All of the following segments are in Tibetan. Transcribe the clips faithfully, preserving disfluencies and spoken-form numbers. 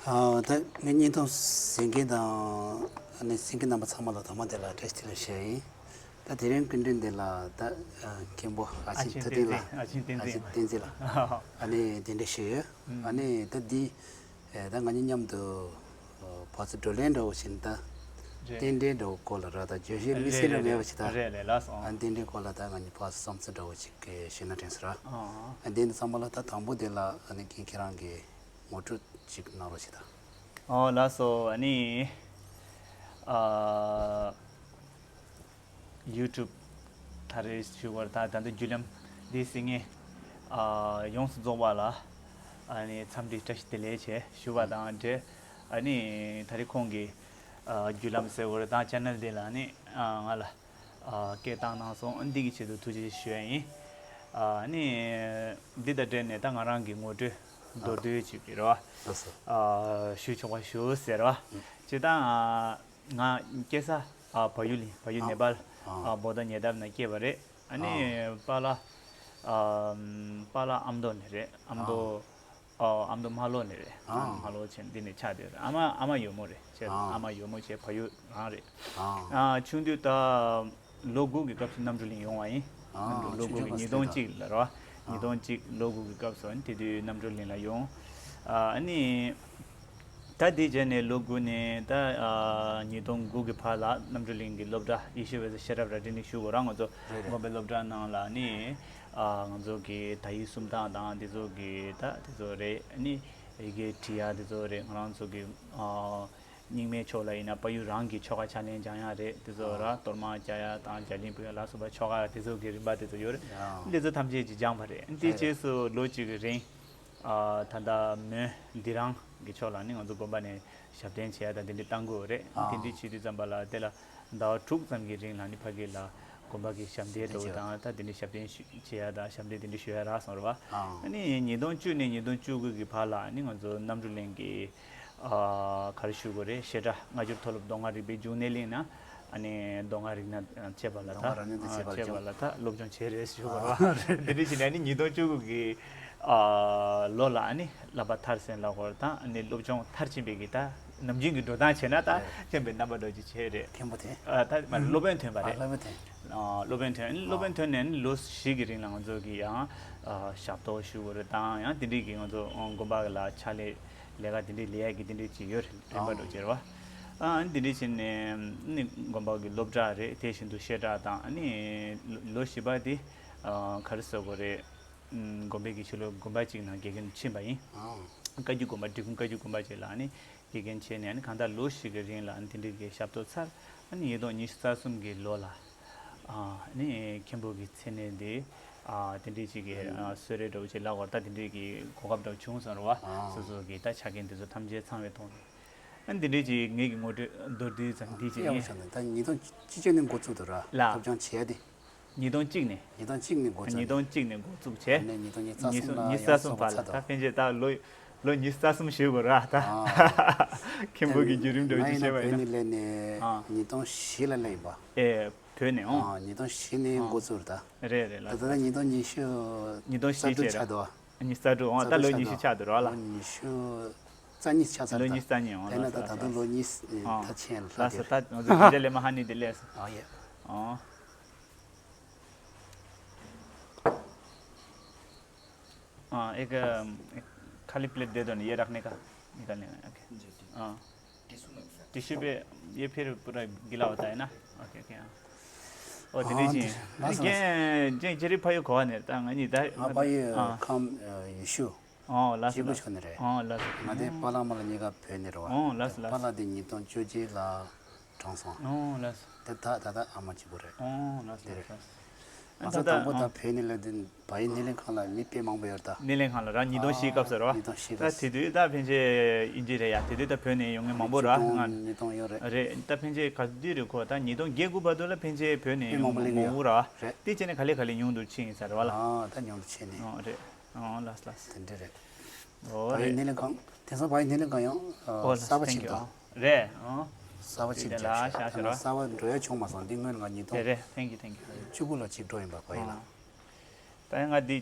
ཨ། ད་ངས་བརྙན་ཐུང་གཟིགས་མཁན་དང་ཨ་ནི་གསན་མཁན་རྣམ་པ་ཚང་མ་ལ་ཐོག་མ་དེ་ལ་བཀྲ་ཤིས་བདེ་ལེགས་ཞུ་ཡ་ཡིན། ད་དེ་རིང་སྐུ་མགྲོན་འདི་ལ་ད་ཨ་མཁན་པོ་ཨ་ཨ་ཆེན་ཆེན་ཐུབ་བསྟན་བསྟན་ལགས། འཛིན། ཨ་ཆེན་བསྟན། ཨ་ཆེན་འཛིན། བསྟན་འཛིན་ལགས། ཨ་ནི་གདན་འདྲེན་ཞུས་ཡོད། ཨ་ནི་ད་འདི་ཨེ་ད་ང་གཉིས་མཉམ་དུ་ཨ་ཕར་ཚུར་བགྲོ་གླེང་འདྲ་བོ་བྱས་ནས་ད་རེད། རྟེན་འབྲེལ་འདྲ་བོ་སྐོར་ལ་ར། ད་བརྗོད་གཞི་དམིགས་བསལ་རེད། ར་མེད་པ་ཞིག་ད། རེད་རེད། ལགས་སོ། ཨ་འདི་འདྲའི་སྐོར་ལ་ད་ང་གཉིས་ཕར་ཚུར་བསམ་ཚུལ་འདྲ་བོ་ཅིག་ཞུས་ན་དྲན་སོང་ར། ཨ་འདི་ནི་ཚང་མ་ལ་ད་དང་པོ་དེ་ལ་ཨ་ནི་རྒན་ཁྱེད་རང་གིས་ངོ་སྤྲོད་ཅིག་གནང་རོགས་ཞུ་ད། ཨོ་ལགས་སོ། ཨ་ནི་ཨ་ཡུ་ཊུབ་ད་རེས་ཞུ་བར་ད་ད་ལྟ་བརྒྱུད་ལམ་འདི་གཟིགས་མཁན་ཨ་ཡོངས་སུ་རྫོགས་པ་ལ་ཨ་ནི་འཚམས་འདྲི་བཀྲ་ཤིས་བདེ་ལེགས་བྱས་ཞུ་བ་དང་འབྲེལ། ཨ་ནི་ད་རེས་ཁོང་གིས་ཨ་བརྒྱུད་ལམ་ཟེར་བར་དང་ཅེ་ནལ་འདི་ལ་ནི་ཨ་ང་ལ་ཨ་སྐད་བཏང་གནང་སོང་། འདི་གི་ཆེད་དུ་ཐུགས་རྗེ་ཆེ་ཞུ་ཡ་ཡིན། ཨ་ནི་འདི་དང་འབྲེལ་ནས་ད་ང་རང་གི་ངོ་སྤྲོད་མདོར་བསྡུས་ཅིག་གི་རེད་བ། ལགས་སོ། ཨ་ཞུ་ཆོག་པ་ཞུ་ཟེར་བ། ཨ་སྤྱིར་བཏང་ཨ་ང་སྐྱེས་ས་ཨ་བལ་ཡུལ་ཡིན། བལ་ཡུལ། ཨ་ནེ་པཱལ། ཨ་ཨ་བོ་ད་ཉེ་འདབས་ན་སྐྱེས་པ་རེད། ཨ་ནི་ཨ་པཱ་ལགས་ཨ་པཱ་ལགས་ཨ་མདོ་ནས་རེད། ཨ་མདོ། ཨ་ཨ་མདོ་རྨ་ལྷོ་ནས་རེད། ཨ་རྨ་ལྷོ་བྱས་འདི་ནས་ཆགས་བསྡད་ཡོད་རེད། ཨ་མ་ཨ་མ་ཡོལ་མོ་རེད། བྱས་ཨ་ཨ་མ་ཡོལ་མོ་བྱས་བལ་ཡུལ་རང་རེད། ཨ་ཨ་ཆུང་དུས་ད་ལོ་དགུ་གི་སྐབས་སུ་གནམ་གྲུ་གླིང་ཡོང་བ་ཡིན། ཨ་གནམ་གྲུ་ལོ་ཆུང་དགུ་ཆུང་གི་སྐབས་སུ་ཉིས་སྟོང་གཅིག་ལ་རེད་བ། ཨ་ཉིས་སྟོང་གཅིག་ལོ་དགུ་གི་སྐབས་སུ་ཨ་ནི་དེ་དུས་གནམ་གྲུ་གླིང་ལ་ཡོང་། ཨ་ནི། ད་དེ་རྗེས་ནས་ལོ་དགུ་ནས་ད་ཨ་ཉིས་སྟོང་དགུ་གི་བར་ལ་གནམ་གྲུ་གླིང་གི་སློབ་གྲྭ་ཡེ་ཤེས་འོད་ཟེར་བཤད་གྲྭ་ར་འདི་ནས་ཞུགས་གོ་ར། ང་ཚོ་རེད་རེད། དགོན་པའི་སློབ་གྲྭ་ནང་ལ་ནི་ཨ་ང་ཚོ་གི་དག་ཡིག་སུམ་རྟགས་དང་དེ་ཚོ་གི་ད་དེ་ཚོ་རེད། ཨ་ནི་ཡི་གེ་འབྲི་ཡ་དེ་ཚོ་རེད། ང་རང་ཚོ་གི་ཨ་རྙིང་མའི་ཕྱོགས་ལ་ཡིན་ན་བལ་ཡུལ་རང་གི་ཆོ་ག་ཕྱག་ལེན་སྦྱང་ཡ་རེད། དེ་ཚོ་ར་གཏོར་མ་རྒྱག་ཡ་དང་རྒྱ་གླིང་ཕུལ་ཡ་ལ་སོགས་པ་ཆོ་ག་དེ་ཚོ་གི་རིམ་པ་དེ་ཚོ་ཡོད་རེད། ཡང་དེ་ཚོ་ཐམས་ཅད་ཀྱིས་སྦྱངས་པ་རེད། དེ་རེད་རྗེས་རེད། སུ་ལོ་གཅིག་གི་རིང་། ཨ་ད་ལྟ་མོན་འདི་རང་གི་ཕྱོགས་ལ་ནི་ང་ཚོ་དགོན་པ་ནས་ཞབས་བརྟན་བྱེད་ཡ་དང་དེ་འདྲ་བཏང་དགོས་རེད། ཨ་དེ་འདྲ་བྱེད་དུས་ཙམ་པ་ལ་དེ་ལ་ཟླ་བ་དྲུག་ཙམ་གྱི་རིང་ལ་ནི་ཕ་གི་ལ་དགོན་པ་གི་ཞབས་འདེགས་འདྲ་བོ་དང་ད་དེ་འདྲ་ཞབས་བརྟན་ཞུ་བྱེད་ཡ་དང་ཞབས་འདེགས་དེ་འདྲ་ཞུ་ཡ་རག་སོང་རེད་བ། ཨ་ཨ་ནི་ཉིས་སྟོང་བཅུ་ནས་ཉིས་སྟོང་བཅུ་དགུ་གི་བར་ལ་ནི་ང་ཚོ་གནམ་གྲུ་གླིང་གི་ཨ་ག་རེ་ཞུ་དགོས་རེད། བཤད་གྲྭ་སྔ་འགྱུར་མཐོ་སློབ་མདོ་སྔགས་རིག་པའི་འབྱུང་གནས་གླིང་ན་ཨ་ནི་མདོ་སྔགས་རིག་གནས་དང་བཅས་པ་ལ་ད་མདོ་སྔགས་རིག་གནས་དང་བཅས་པ་ལ་ཨ་བཅས་པ་ལ་ད་སློབ་སྦྱོང་བྱས་རེད་ཞུ་དགོས་རེད་བ། ཨ་རེད། དེ་འདྲ་བྱས་ནས་ཨ་ནི་ཉིས་སྟོང་བཅུ་དགུ་གི་ཨ་ལོ་ལ་ཨ་ནི་བསླབ་པ་མཐར་ཟིན་ལབ་དགོས་རེད། ད་ཨ་ནི་སློབ་སྦྱོང་མཐར་ཕྱིན་པའི་གི་ད་ནམ་རྒྱུན་གྱི་འགྲོ་སྟངས་བྱས་ན་ད་རེད། མཁྱེན་པའི་རྣམ་པ་འདྲ་ཅིག་བྱས་རེད། མཁན་པོ་དེ། ཨ་ད་མ་སློབ་དཔོན་ཐོན་པ་ཨ་རེད། སློབ་དཔོན་ཐོན། ཨ་སློབ་དཔོན་ཐོན་ནས་ཨ་ནི་ལོ་བཞི་གི་རིང་ལ་ང་ཚོ་གི་ཡང་ཨ་ཞབས་ཏོག་ཞུ་དགོས་རེད། དང་ཡང་དེ་འདྲའི་གི་ང་ཚོ་དགོན་པ་ལ་ཕྱག་ལས་ལས་ཀ་དེ་འདྲའི་ལས་ཡ་གི་དེ་འདྲའི་ཅིག་ཡོད་རེད། རིམ་པ་འགྲོ་བྱས་རེད་བ། ཨ་ཨ་ནི་དེ་འདྲའི་བྱས་ནས་ཨ་ནི་དགོན་པ་གི་སློབ་གྲྭ་རེད། དེ་བཞིན་དུ་བཤད་གྲྭ་དང་ཨ་ནི་ལོ་བཞི་པ་དེ་ཨ་ག་རེ་ཟེར་དགོས་རེད། ཨམ་དགོན་པའི་གི་ཕྱི་ལོགས་དགོན་པ་གཅིག་ནང་དགེ་རྒན་ཕྱིན་པ་ཡིན། ཨང་། བཀའ་བརྒྱུད་དགོན་པ། འབྲི་གུང་བཀའ་བརྒྱུད་དགོན་པ་གཅིག་ལ་ཨ་ནི་དགེ་རྒན་བྱས་ནས་ཨ་ནི་གང་ལྟར་ལོ་བཞི་གི་རིང་ལ་ཨ་ནི་དེ་འདྲའི་གི་ཞབས་ཏོག་ཚར། ཨ་ནི་ཉིས་སྟོང་ཉི་ཤུ་རྩ་གསུམ་གི་ལོ་ལ་ཨ་ནི་མཁན་པོ་གི་མཚན་གནས་འདི་ཨ་དེ་འདྲའི་ཅིག་གི་ཨ་གསོལ་རས་འདྲ་བོ་ཅིག་ལབ་དགོས་རེད། ད་དེ་འདྲའི་གི་གོ་སྐབས་འདྲ་བོ་བྱུང་སོང་རེད་བ། ཨང་། སོ་སོ་གི་ད་ཕྱག་འགན་དེ་ཚོ་ཐམས་ཅད་ཚང་བའི་ཐོག་ནས། ཨ་ནི་དེ་འདྲའི་ཅིག་ངེད་ཀྱི་ངོ་སྤྲོད་མདོར་བསྡུས་ཙམ་འདི་ཅིག་ཡིན། ད་ཉིས་སྟོང་བཅུ་གཅིག་ནས་འགོ་བཙུགས་འདུག་ར། ལ། སློབ་སྦྱོང་བྱས་ཏེ། ཉིས་སྟོང་གཅིག་ནས། ཉིས་སྟོང་གཅིག་ནས་འགོ་བཙུགས། ཉིས་སྟོང་གཅིག་ནས་འགོ་བཙུགས་བྱས། ཨ་ནི་ཉིས་སྟོང་ཉི་ཤུ་རྩ་གསུམ་ལ་ཉི་ཤུ་རྩ་གསུམ་བར་ལ་ད་ཕན་ཆད་ད་ལོ་ལོ་ཉི་ཤུ་རྩ་གསུམ་ཞུ་དགོས་ར་ད། ཨ། མཁན་པོ་གི་བརྒྱུད་རིམ་འདྲ་བོ་ཅིག་བཤད་པ་ཡིན་ན། ང་ཡིན་ན་བོད་ནས་སླེབས་ནས་ཨ་ཉིས་སྟོང་བཞི་ལ་སླེབས་ཡིན་པ། ཨེ་བོད་ནས་ཨོ། ཨ་ཉིས་སྟོང་བཞི་ནས་ཨ་འགོ་བཙུགས་རེད་ད། རེད་རེད་ལགས། ད་ལྟ་ཉིས་སྟོང་ཉི་ཤུ་ཉིས་སྟོང་བཞི་རྩ་དྲུག་ཆགས་འདུག་ཨ། ཉི་ཤུ་རྩ་དྲུག་ཨོ། ད་ལོ་ཉི་ཤུ་ཆགས་འདུག་ར་ལ། ལོ་ཉི་ཤུ་རྩ་གཉིས་ཆགས་ཚར། ལོ་ཉི་ཤུ་རྩ་གཉིས་ཨོ། དེ་ན་ད་ད་དུང་ལོ་གཉིས་ད་ཕྱིན་ལྷག་ལགས་སོ། ད་ང་ཚོ་དེ་འདྲ་ལས་མ་ཧ་ནི་དེ་ལས་སོ། ཨོ་ཡེ། ཨོ། ཨ་ཨེ་ཀ་ཁ་ལི་པླེཊ་དེ་དོན་ཡེ་རག་ནི་ཀ་ནི་ཀ་ལེ་ཨ་ཀེ། ཨོ། ཏི་ཤུ་པེ་ཡེ་ཕིར་པུ་ར་གི་ལ་བ་ད་ཡེ་ན། ཨོ་ཀེ་ཨོ་ཀེ། ཨོ་དེ་འདྲ་ཞིག་ཨ་ནི་རྒན་རྒན་ཅེ་རི་ཕ་ཡུལ་གོ་བ་ནས་ད་ང་གཉིས་ད་ང་ཕ་ཡུལ་ཨ་ཁམས་ཡུལ་ཤུལ་ཨོ་ལགས་སོ་སྐྱིད་པོ་ལགས་སོ། ཆོག་ནི་རེད། ཨོ་ལགས་སོ། ང་དེ་པཱ་ལགས་མ་ལགས་གཉིས་ཀ་བོད་ནས་རེད་བ། ཨོ་ལགས་སོ་ལགས་སོ། པཱ་ལགས་དེ་ཉིས་སྟོང་བཅུ་གཅིག་ལ་གྲོངས་སོང་། ཨོ་ལགས་སོ། དེ་ད་ད་ད་ཨ་མ་གཅིག་པོ་རེད། ཨོ་ལགས་སོ་དེ་རེད། ལགས་སོ། ང་ཚོ་དང་པོ་ད་བོད་ནས་སླེབས་དུས་བལ་ཡུལ་སྣེ་ལེན་ཁང་ལ་མི་དཔེ་མང་པོ་ཡོད་ད། སྣེ་ལེན་ཁང་ལ་ར་ཉིས་སྟོང་བཞིའི་སྐབས་སུ་རེད་བ། ཉིས་སྟོང་བཞིའི་ད་སྐབས་སུ། དེ་དུས་ད་ཕན་ཆད་ཨིན་ཇི་རེད་ཡ། དེ་དུས་ད་བོད་ནས་ཡོང་མཁན་མང་པོ་རེད་བ། ང་ཉིས་སྟོང་ཡོད་རེད། རེད་ད་ཕན་ཆད་ག་དུས་རེད་ཁོ་ད་ཉིས་སྟོང་བརྒྱད་དགུ་བར་དུ་ལ་ཕན་ཆད་བོད་ནས་ཡོང་མཁན་མང་པོ་རེད་བ། རེད། དེ་བྱས་ནས་ག་ལེ་ག་ལེ་ཉུང་དུ་ཕྱིན་ཡིན་ས་རེད་བ་ལ། ཨ་ད་ཉུང་དུ་ཕྱིན་ནས། ཨ་རེད། ཨ་ལགས་སོ་ལགས་སོ། དེ་འདྲ་རེད། ཨོ་བལ་ཡུལ་རེད། སྣེ་ལེན་ཁང་དེང་སང་བལ་ཡུལ་སྣེ་ལེན་ཁང་ཡང་ཨོ་ལགས་གསར་པ་ཕྱིན་ཐེངས་ཀྱི་འདུག་ཨོ། རེད། ཨོ། གསར་པ་ཅིག་དེ་ལ་བརྒྱབ་ཤག་ཤག་ཤག་ཤག་ར། གསར་པ་འགྲོ་ཡ་བྱུང་མ་སོང་། འདི་སྔོན་ལ་ང་ཉིས་སྟོང་དེ་རེད། ཐེངས་ཀྱི་ཐེངས་ཀྱི་བཅུ་དགུ་ལ་ཅིག་འགྲོ་ཡིན་པ་གོ་ཡིན་ལ། ཨོ། ད་ཡང་ང་འདི་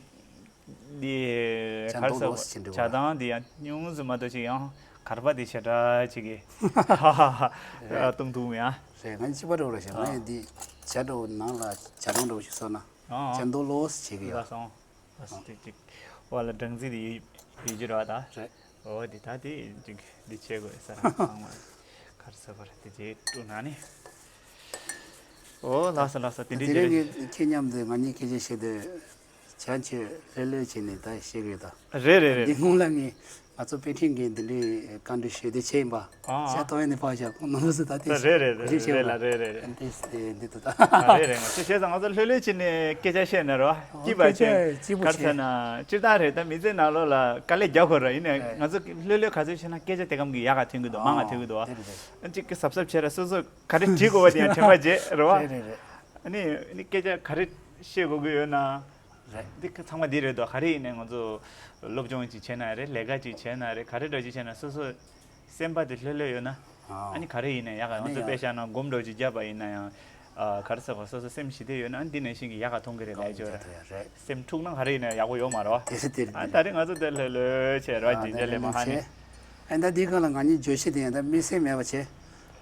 འདི་ག་རེ་ཟེར་དགོས། བྱ་སྟངས་འདི་ཡང་ཉུང་ཟིག་མ་གཏོགས་ཅིག་ཡང་ག་ གར་པ་དེ་ཞེ་དྲག་ཅིག་གི་ཧ་ཧ་ཧ་གཏོང་ཐུབ་མེད་ཨ། རེད། ང་གཅིག་པ་འདྲ་བོ་རེད་ཤག་ང་ཡང་འདི་ཇ་འདྲ་བོ་ནང་ལ་ཇ་ནང་འདྲ་བོ་ཞིག་བཟོ་ན་ཨ་ཇ་འདོགས་ལོས་བྱེད་ཀྱི་ཡོད། སོང་། ཨ་སོང་། ཅིག་ཅིག་བ་ལ་སྦྲང་རྩི་དེ་ཡོད་ཡོད་ཀྱི་རེད་བ་ད། རེད། འོ་དེ་ད་དེ་ཅིག་འདི་བྱེད་དགོས་ས་རང་ཚང་མ་གར་ས་བར་དེ་རྗེས་དཀྲུག་ན་ནི། འོ་ལགས་སོ་ལགས་སོ། དེ་འདྲའི་དེ་རིང་རེད། གི་ཁྱེད་མཉམ་དུ་ང་གཉིས་སྐད་ཆ་བཤད་དུས་ཇ་ཁྱོད་ལྷོད་ལྷོད་བྱས་ནས་ད་བཤད་གི་ཡོད་ད། རེད་རེད་རེད། འདི་སྔོན་ལ་ངས་ང་ཚོ་དཔེ་ཁྲིད་མཁན་འདི་འདྲའི་བཀའ་འདྲི་ཞུས་ཏེ་བྱས་ཡིན་པ། ཨ་ཇ་གཏོང་ཡ་ནི་ཕར་བཞག་ཁོང་རྣམ་པ་ཚོ་ད་ལྟ་རེད་རེད་རེད་གོ་ཞིབ་བྱས་རེད་པ། ལ་རེད་རེད་རེད། འདི་འདི་འདི་ད་ད། ཨ་རེད་རེད། ང་ཚོ་བྱས་ཙང་ང་ཚོ་ལྷོད་ལྷོད་བྱས་ནས་སྐད་ཆ་བཤད་ན་རོ་སྐྱིད་པ་ཨོ་སྐད་ཆ་བྱས་སྐྱིད་པོ་ག་རེ་བྱས། ཟེར་ན་སྤྱིར་བཏང་རེད་ད་མི་ཚེ་ནང་ལོགས་ལ་དཀའ་ལས་རྒྱག་དགོས་ར། ཡིན་ནའི་རེད། ང་ཚོ་ལྷོད་ལྷོད་ག་ཚོད་བྱས་ན་སྐད་ཆ་དེ་གམ་གྱི་ཡག་ག་ཐོན་གི་འདུག་མང་ག་ཐོན་གི་འདུག་ཨ། དེ་རེད་དེ་རེད། ཨ་ཅིག་གི་གཟབ་གཟབ་བྱས་ར་སོ་སོ་ག་རེ་འབྲི་དགོས་པ་དེ་ཡང་དྲན་པ་བརྗེད་རེད་བ། རེད་རེད་རེད། ཨ་ནི་ཨ་ནི་སྐད་ཆ་ག་རེ་བཤད་དགོས་ཀྱི་ཡོད་ན། རེད། འདི་ཚང་མ་འདི་རེད་དོ། ག་རེ་ཡིན་ནའི་ང་ཚོ་སློབ་སྦྱོང་ཅིག་བྱས་ན་རེད། ལས་ཀ་ཅིག་བྱས་ན་རེད། ག་རེ་འདྲ་ཅིག་བྱས་ན་སོ་སོ་སེམས་པ་དེ་ལྷོད་ལྷོད་ཡོད་ན། ཨ་ནི་ག་རེ་ཡིན་ནའི་ཡག་ག་ང་ཚོ་དཔེ་བཞག་ན་སྒོམ་འདྲ་ཅིག་བརྒྱབ་པ་ཡིན་ན་ཡང་། ཨ་ག་རེ་ཟེར་བ་སོ་སོ་སེམས་ཞི་བདེ་ཡོད་ན་འདི་ནང་བཞིན་གྱི་ཡག་ག་མཐོང་གི་རེད་ལབ་ཀྱི་ཡོད་རེད། སེམས་འཁྲུག་ན་ག་རེ་ཡིན་ནའི་ཡག་པོ་ཡོད་མ་རེད་བ། དེ་སེ་དེ་རེད། ཨ་ད་རེས་ང་ཚོ་དེ་ལྷོད་ལྷོད་བྱས་ར་ཇི་འཇའ་ལས་མ་ཧ་ནི། ཨ་ད་འདི་གང་ལ་ང་གཉིས་བརྗོད་གཞི་དེ་ཡང་ད་དམིགས་བསལ་མེད་པ་བྱས།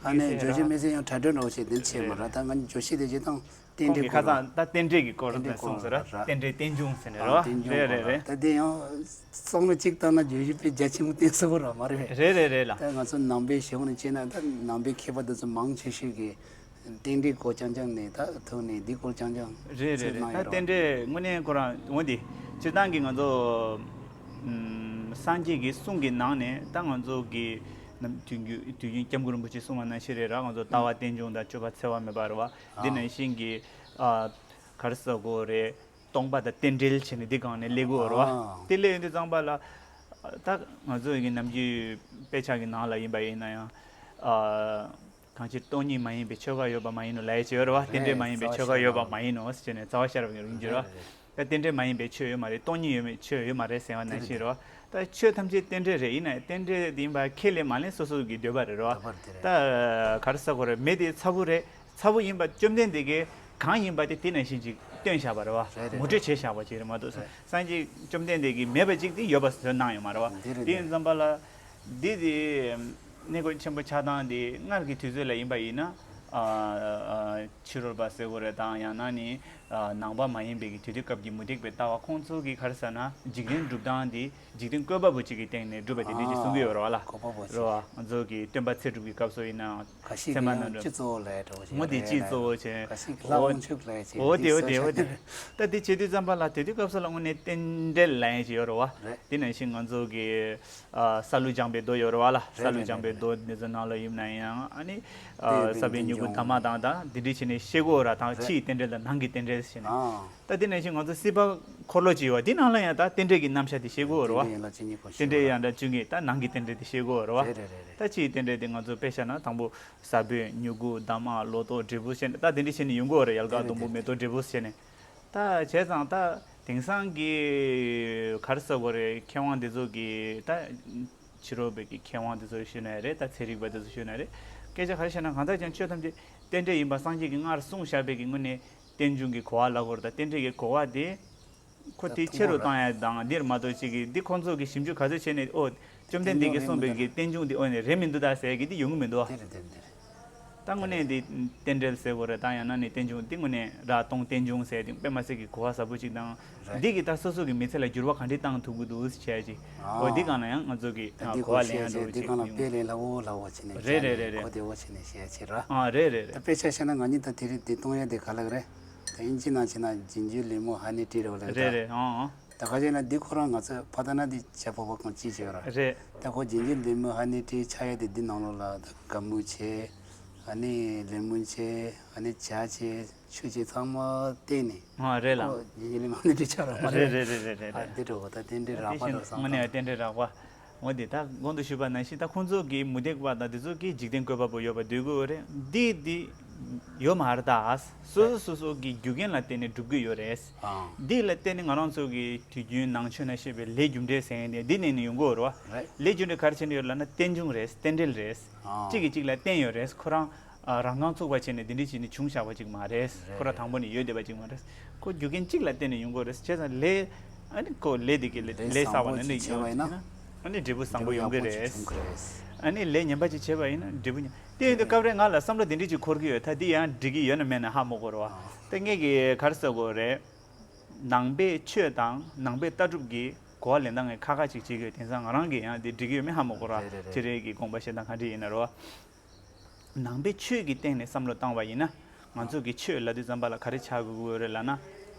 ཨ་ནི་བརྗོད་གཞི་དམིགས་བསལ་ཡང་དྲ་གྲོགས་འདྲ་བོ་བྱས་འདི་བྱས་མ་རེད། ད་ང་གཉིས་བརྗོད་གཞི་དེ་བྱས་དང་རྟེན་འབྲེལ་ཁོང་གི་ཁ་སང་ད་རྟེན་འབྲེལ་གྱི་སྐོར་ལ་གསུངས་ཟེར་ར། རྟེན་འབྲེལ་རྟེན་འབྱུང་ཟེར་ནས་རེད་བ། རེད་རེད་རེད། ད་དེ་ཡང་བསམ་བློ་གཅིག་བཏང་ན་བརྗོད་གཞི་དཔེ་རྒྱ་ཆེན་པོ་བསྟན་ས་བོ་ར་མ་རེད་པས། རེད་རེད་རེད་ལ། ད་ང་ཚོ་ནང་པའི་གཞུང་ནས་བྱས་ན་ད་ནང་པའི་མཁས་པ་དེ་ཚོ་མང་ཆེ་ཤོས་ཀྱིས་རྟེན་འབྲེལ་སྐོར་རྐྱང་རྐྱང་ནས་ད་ཐུག་ནས་འདི་སྐོར་རྐྱང་རྐྱང་རེད་རེད་རེད། ད་རྟེན་འབྲེལ་དངོས་གནས་ཁོ་རང་འོ་འདི་སྤྱིར་བཏང་གི་ང་ཚོ་ཨམ་སངས་རྒྱས་ཀྱི་གསུང་གི་ནང་ནས་ད་ང་ཚོ་གི་ནམ་དུས་རྒྱུན་དུས་རྒྱུན་སྐྱབས་མགོན་རིན་པོ་ཆེ་གསུང་བ་ནང་བཞིན་རེད་ར། ང་ཚོ་ལྟ་བ་རྟེན་འབྱུང་དང་སྤྱོད་པ་འཚེ་བ་མེད་པ་རེད་བ། འདི་ནང་བཞིན་གྱི་ཨ་ག་རེ་ཟེར་དགོས་རེད། སྟོང་པ་དང་རྟེན་འབྲེལ་བྱས་ནས་འདི་སྒང་ནས་སླེབས་ཀྱི་ཡོད་རེད་བ། ཨ། དེ་སླེབས་ཡོང་དུས་ཙམ་པ་ལ་ད་ང་ཚོ་ཡི་གི་ནམ་རྒྱུན་དཔེ་ཆ་གི་ནང་ལ་ཡིན་པ་ཡིན་ན་ཡང་ཨ། གང་ཕྱིར་སྟོང་ཉིད་མ་ཡིན་པའི་ཆོས་འགའ་ཡོད་པ་མ་ཡིན་ནོ་ལབ་ཡས་ཅིག་ཡོད་རེད་བ། རྟེན་འབྲེལ་མ་ཡིན་པའི་ཆོས་འགའ་ཡོད་པ་མ་ཡིན་ནོ་ཟེར་ནས་རྩ་བ་ཤར་བའི་རིང་གི་རེད་བ། ད་རྟེན་འབྲེལ་མ་ཡིན་པའི་ཆོས་ཡོད་མ་རེད། སྟོང་ཉིད་ཡོད་མེད་ཆོས་ཡོད་མ་རེད་ཟེར་བ་ནང་བཞིན་རེད་བ། ད་ཆོས་ཐམས་ཅད་རྟེན་འབྲེལ་རེད། ཡིན་ནའི་རྟེན་འབྲེལ་ཡིན་པ་ཁས་ལེན་མ་ལེན་སོ་སོ་གི་འདོད་པ་རེད་རོ། ད་ག་རེ་ཟེར་དགོས་རེད། མེ་དེ་ཚ་བོ་རེད། ཚ་བོ་ཡིན་པ་བཅོམ་ལྡན་འདས་ཀྱིས་གང་ཡིན་པ་དེ་དེ་ནང་བཞིན་ཅིག་སྟོན་བཞག་པ་རེད་བ། རེད་རེད། ངོ་སྤྲོད་བྱས་བཞག་པ་ཅིག་རེད་མ་གཏོགས་རེད། སངས་རྒྱས་བཅོམ་ལྡན་འདས་ཀྱིས་མེད་པ་ཅིག་དེ་ཡོད་པ་བཟོས་གནང་ཡོད་མ་རེད་བ། འདི་རེད། དེ་ཡིན་ཙམ་པ་ལ་འདི་དེ་གནས་སྐོར་ཆེན་པོ་ཆགས་སྟངས་དེ་སྔར་གྱི་དུས་ཚོད་ལ་ཡིན་པ་ཡིན་ན་ཨ་ཨ་ཕྱི་རོལ་པ་ཟེར་དགོས་རེད་དང་ཡང་ན་ནི་ཨ་ནང་པ་མ་ཡིན་པའི་གི་དེ་དུས་སྐབས་ཀྱི་མུ་སྟེགས་པའི་ལྟ་བ་ཁོང་ཚོ་གིས་ག་རེ་ཟེར་ན་འཇིག་རྟེན་སྒྲུབ་སྟངས་དེ་འཇིག་རྟེན་བཀོད་པ་པོ་གཅིག་གི་སྟེང་ནས་སྒྲུབ་པ་དེ་འདྲ་ཅིག་གསུང་གི་ཡོད་རེད་བ་ལ། ཨ་བཀོད་པ་པོ་ཅིག་རེད་བ། ང་ཚོ་གི་སྟོན་པ་ཚེ་སྒྲུབ་ཀྱི་སྐབས་སུ་ཡིན་ན་ཁ་ཤས་ཚད་མ་ཀྱིས་ཡང་རྣམ་གྲངས་སྤྱི་གཙོ་བོ་ལབ་འགྲོ་བ་ཞིག་ངོ་དེ་རེད། སྤྱི་གཙོ་བོ་བྱས། ཁ་ཤས་ཀྱིས་ལྷ་དབང་ཕྱུག་ལབ་ཅིག་འོ་དེ་འོ་དེ་འོ་དེ། ད་དེ་བྱེད་དུས་ཙམ་པ་ལ་དེ་དུས་སྐབས་སུ་ལ་དངོས་གནས་རྟེན་འབྲེལ་ལབ་ཡས་ཅིག་ཡོད་རེད་བ། རེད། དེ་ནང་བཞིན་ང་ཚོ་གི་ཨ་ས་ལུ་སྦྱངས་པའི་མདོ་ཡོད་རེད་བ་ལ། རེད་ས་ལུ་རེད་སྦྱངས་པའི་རེད་མདོ་རེད། འདི་ཚོ་ནང་ལ་ཡིན་ན་ཡང་ཨ་ནི་ཨ་ས་པཎ་ཉིད་སྐུ་འདབ་མ་དང་ད་འདི་འདྲ་བྱས་ནས་བཤད་ཀྱི་ཡོད་ར། དང་རེད། ཕྱིའི་རྟེན་འབྲེལ་དང་ནང་གི་རྟེན་འབྲེལ་བྱས་ནས། ཨ། ད་དེ་ནང་བཞིན་ང་ཚོ་སྲིད་པ་འཁོར་ལོ་ཅིག་ཡོད་བ། དེ་ནང་ལ་ཡང་ད་རྟེན་འབྲེལ་གྱི་རྣམ་གཞག་དེ་བཤད་ཀྱི་ཡོད་རེད་བ། རྟེན་འབྲེལ་ཡན་ལག་བཅུ་གཉིས་ད་ནང་གི་རྟེན་འབྲེལ་དེ་བཤད་ཀྱི་ཡོད་རེད་བ། རེད་རེད་རེད་རེད། ད་ཕྱིའི་རྟེན་འབྲེལ་དེ་ང་ཚོ་དཔེ་བཞག་ན་དང་པོ་ས་བོན་མྱུ་གུ་འདབ་མ་ལོ་ཏོག་འབྲས་བུ་བྱས་ནས་ད་དེ་འདྲ་བྱས་ནས་ཡོང་གི་ཡོད་རེད། ཡལ་ག་རེད་ཟླུམ་པོ་རེད་མེ་ཏོག་འབྲས་བུ་བྱས་ནས། ད་བྱས་ཙང་ད་དེང་སང་གི་ག་རེ་ཟེར་དགོས་རེད། མཁས་དབང་འདི་ཚོ་གི་ད་ཕྱི་རོལ་པའི་གི་མཁས་དབང་འདི་ཚོ་ཞུས་ན་ཡང་རེད། ད་ཚན་རིག་པ་འདི་ཚོ་ཞུས་ན་ཡང་རེད། སྐད་ཆ་ག་རེ་བཤད་ན་གང་ལྟར་ཀྱང་ཆོས་ཐམས་ཅད་རྟེན་འབྲེལ་ཡིན་པ་སངས་རྒྱས་ཀྱིས་སྔར་གསུངས་བཞག་པའི་གི་དངོས་གནས་རྟེན་འབྱུང་གི་གོ་བ་ལབ་དགོས་རེད། ད་རྟེན་འབྲེལ་གྱི་གོ་བ་དེ་ཁོ་དེ་ཆེ་རུ་བཏང་ཡ་དང་འདིར་མ་གཏོགས་ཅིག་གི་འདི་ཁོང་ཚོ་གི་ཞིབ་འཇུག་ག་ཚོད་བྱས་ནས་ཨོ་བཅོམ་ལྡན་འདས་ཀྱིས་གསུངས་པའི་གི་རྟེན་འབྱུང་འདི་ཨོ་ནས་རེད་མི་འདུག་ད་ཟེར་གི་འདི་ཡོང་གི་མི་འདུག་ཨ། དེ་རེད་དེ་རེད་དེ་རེད། ད་དངོས་གནས་འདི་རྟེན་འབྲེལ་ཟེར་དགོས་རེད། ད་ཡང་ན་ནི་རྟེན་འབྱུང་འདི་དངོས་གནས་ར་སྟོང་རྟེན་འབྱུང་ཟེར་དེ་དཔེ་མ་སྲིད་གི་གོ་བ་ཟབ་པོ་ཅིག་དང་། རེད། འདི་གི་ད་སོ་སོ་གི་མི་ཚེ་ལ་འགྱུར་བ་ག་འདྲས་བཏང་ཐུབ་གི་འདུག་ཟེར་བྱས་ཅིག་ཨོ་འདི་སྒང་ལ་ཡང་ང་ཚོ་གི་ད་གོ་བ་ལེན་ཡ་འདྲ་བོ་ཅིག་ཡོང་། དཔེ་ལེན་སླ་བོ་སླ་བོ་བྱས་ནས་རེད་རེད་རེད་རེད། གོ་བདེ་བོ་བྱས་ནས་བཤད་ཡ་བྱེད་ར། ཨ་རེད་རེད་རེད། ད་དཔེ་ཆ་བཤད་ན་ང་གཉིས་ད་དེ་རིང་འདི་གཏོང་ཡ་དེ་ག་ལབ་རེད། ད་དབྱིན་ཇི་ནང་བྱས་ན་རྗེས་འཇུག་ལེགས་མོ་ཧ་ནི་ཏྲི་རེད་བ་ལབ་རེད། རེད་རེད། ཨང་ཨང་། ད་ག་ཅིག་ན་འདི་ཁོ་རང་ང་ཚོ་ཕ་ད་ན་འདི་བྱ་ཕོ་བ་གང་ཅི་བྱེད་ར། རེད། ད་ཁོ་རྗེས་འཇུག་ལེགས་མོ་ཧ་ནི་ཏྲི་ཆགས་ཡ་དེ་འདི་ནང་ལོགས་ལ་ད་ག་མུ་བྱས། ཨ་ནི་ལེ་མོན་བྱས། ཨ་ནི་ཇ་བྱས། ཆུ་བྱས་ཚང་མ་བསྟེན་ནས། ཨ་རེད་ལ། ཁོ་རྗེས་འཇུག་ལེགས་མོ་ཧ་ནི་ཏྲི་ཆགས་ར་མ་རེད། རེད་རེད་རེད་རེད། ཨ་འདི་འདྲ་བོ་ད་རྟེན་འབྲེལ་རགས་པ་འདྲ་བསམ་དང་། དངོས་གནས་རྟེན་འབྲེལ་རགས་པ། འོ་དེ་ད་གོང་དུ་ཞུས་པ་ནང་བཞིན་ད་ཁོང་ཚོ་གི་མུ་སྟེགས་པ་དང་དེ་ཚོ་གིས་འཇིག་རྟེན་བཀོད་པ་པོ་ཡོད་པ་འདོད་ཀྱི་ཡོད་རེད། འདི་འདི་ཡོད་མ་རེད་ད། སོ་སོ་སོ་སོ་གི་རྒྱུ་རྐྱེན་ལ་བརྟེན་ནས་སྒྲུབ་ཀྱི་ཡོད་རེད། ཨང་། འདི་ལ་བརྟེན་ནས་ང་རང་ཚོ་གི་དུས་རྒྱུན་ནང་ཆོས་ནང་བཤད་པའི་ལས་རྒྱུ་འབྲས་ཟེར་མཁན་དེ་འདི་ནས་ནི་ཡོང་གི་ཡོད་རེད་བ། རེད། ལས་རྒྱུ་འབྲས་ག་རེ་བྱས་ནས་ཡོད་ལབ་ན་རྟེན་འབྱུང་རེད། རྟེན་འབྲེལ་རེད། ཨང་། གཅིག་གིས་གཅིག་ལ་བརྟེན་ཡོད་རེད། ཁོ་རང་ཨ་རང་རྐང་ཚུགས་པ་བྱས་ནས་འདི་འདྲ་བྱས་ནས་བྱུང་བཞག་པ་ཅིག་མ་རེད། རེད། ཁོ་རང་དང་པོ་ནས་ཡོད་བསྡད་པ་ཅིག་མ་རེད། ཁོ་རྒྱུ་རྐྱེན་གཅིག་ལ་བརྟེན་ནས་ཡོང་གི་ཡོད་རེད། བྱས་ཙང་ལས་ཨ་ནི་ཁོ་ལས་དེ་གི་ལས་ལས་བསགས་པ་ནི་ནི་ཡོད་ན། ཨ་ནི་འབྲས་བུ་བཟང་པོ་ཡོང་གི་རེད། ཨ་ནི་ལས་ངན་པ་ཅིག་བྱས་པ་ཡིན་ན་འབྲས་བུ་ཉམས། དེ་ཡིན་དུས་སྐབས་རེ་ང་ལ་བསམ་བློ་དེ་འདྲ་ཅིག་འཁོར་གྱི་ཡོད། ད་འདི་ཡང་འགྲིག་གི་ཡོད་ན་མེད་ན་ཧ་མ་གོ་ར་བ། ད་ངས་ཀྱི་ག་རེ་ཟེར་དགོས་རེད། ནང་པའི་ཆོས་དང་ནང་པའི་ལྟ་གྲུབ་ཀྱི་གོ་བ་ལེན་སྟངས་ཀྱི་ཁ་ཁ་ཅིག་བྱེད་ཀྱི་ཡོད། དེང་སང་ང་རང་གིས་ཡང་འདི་འགྲིག་གི་ཡོད་མེད་ཧ་མ་གོ་ར་བ། ཁྱེད་རེ་གི་དགོངས་པ་བཞེས་སྟངས་ག་འདྲ་ཡིན་ན་ར་བ། ནང་པའི་ཆོས་ཀྱི་སྟེང་ནས་བསམ་བློ་བཏང་བ་ཡིན་ན། ང་ཚོ་གི་ཆོས་ལབ་དུས་ཙམ་པ་ལ་ག་རེ་ཆགས་དགོས་ཀྱི་ཡོད་རེད་ལབ་ན།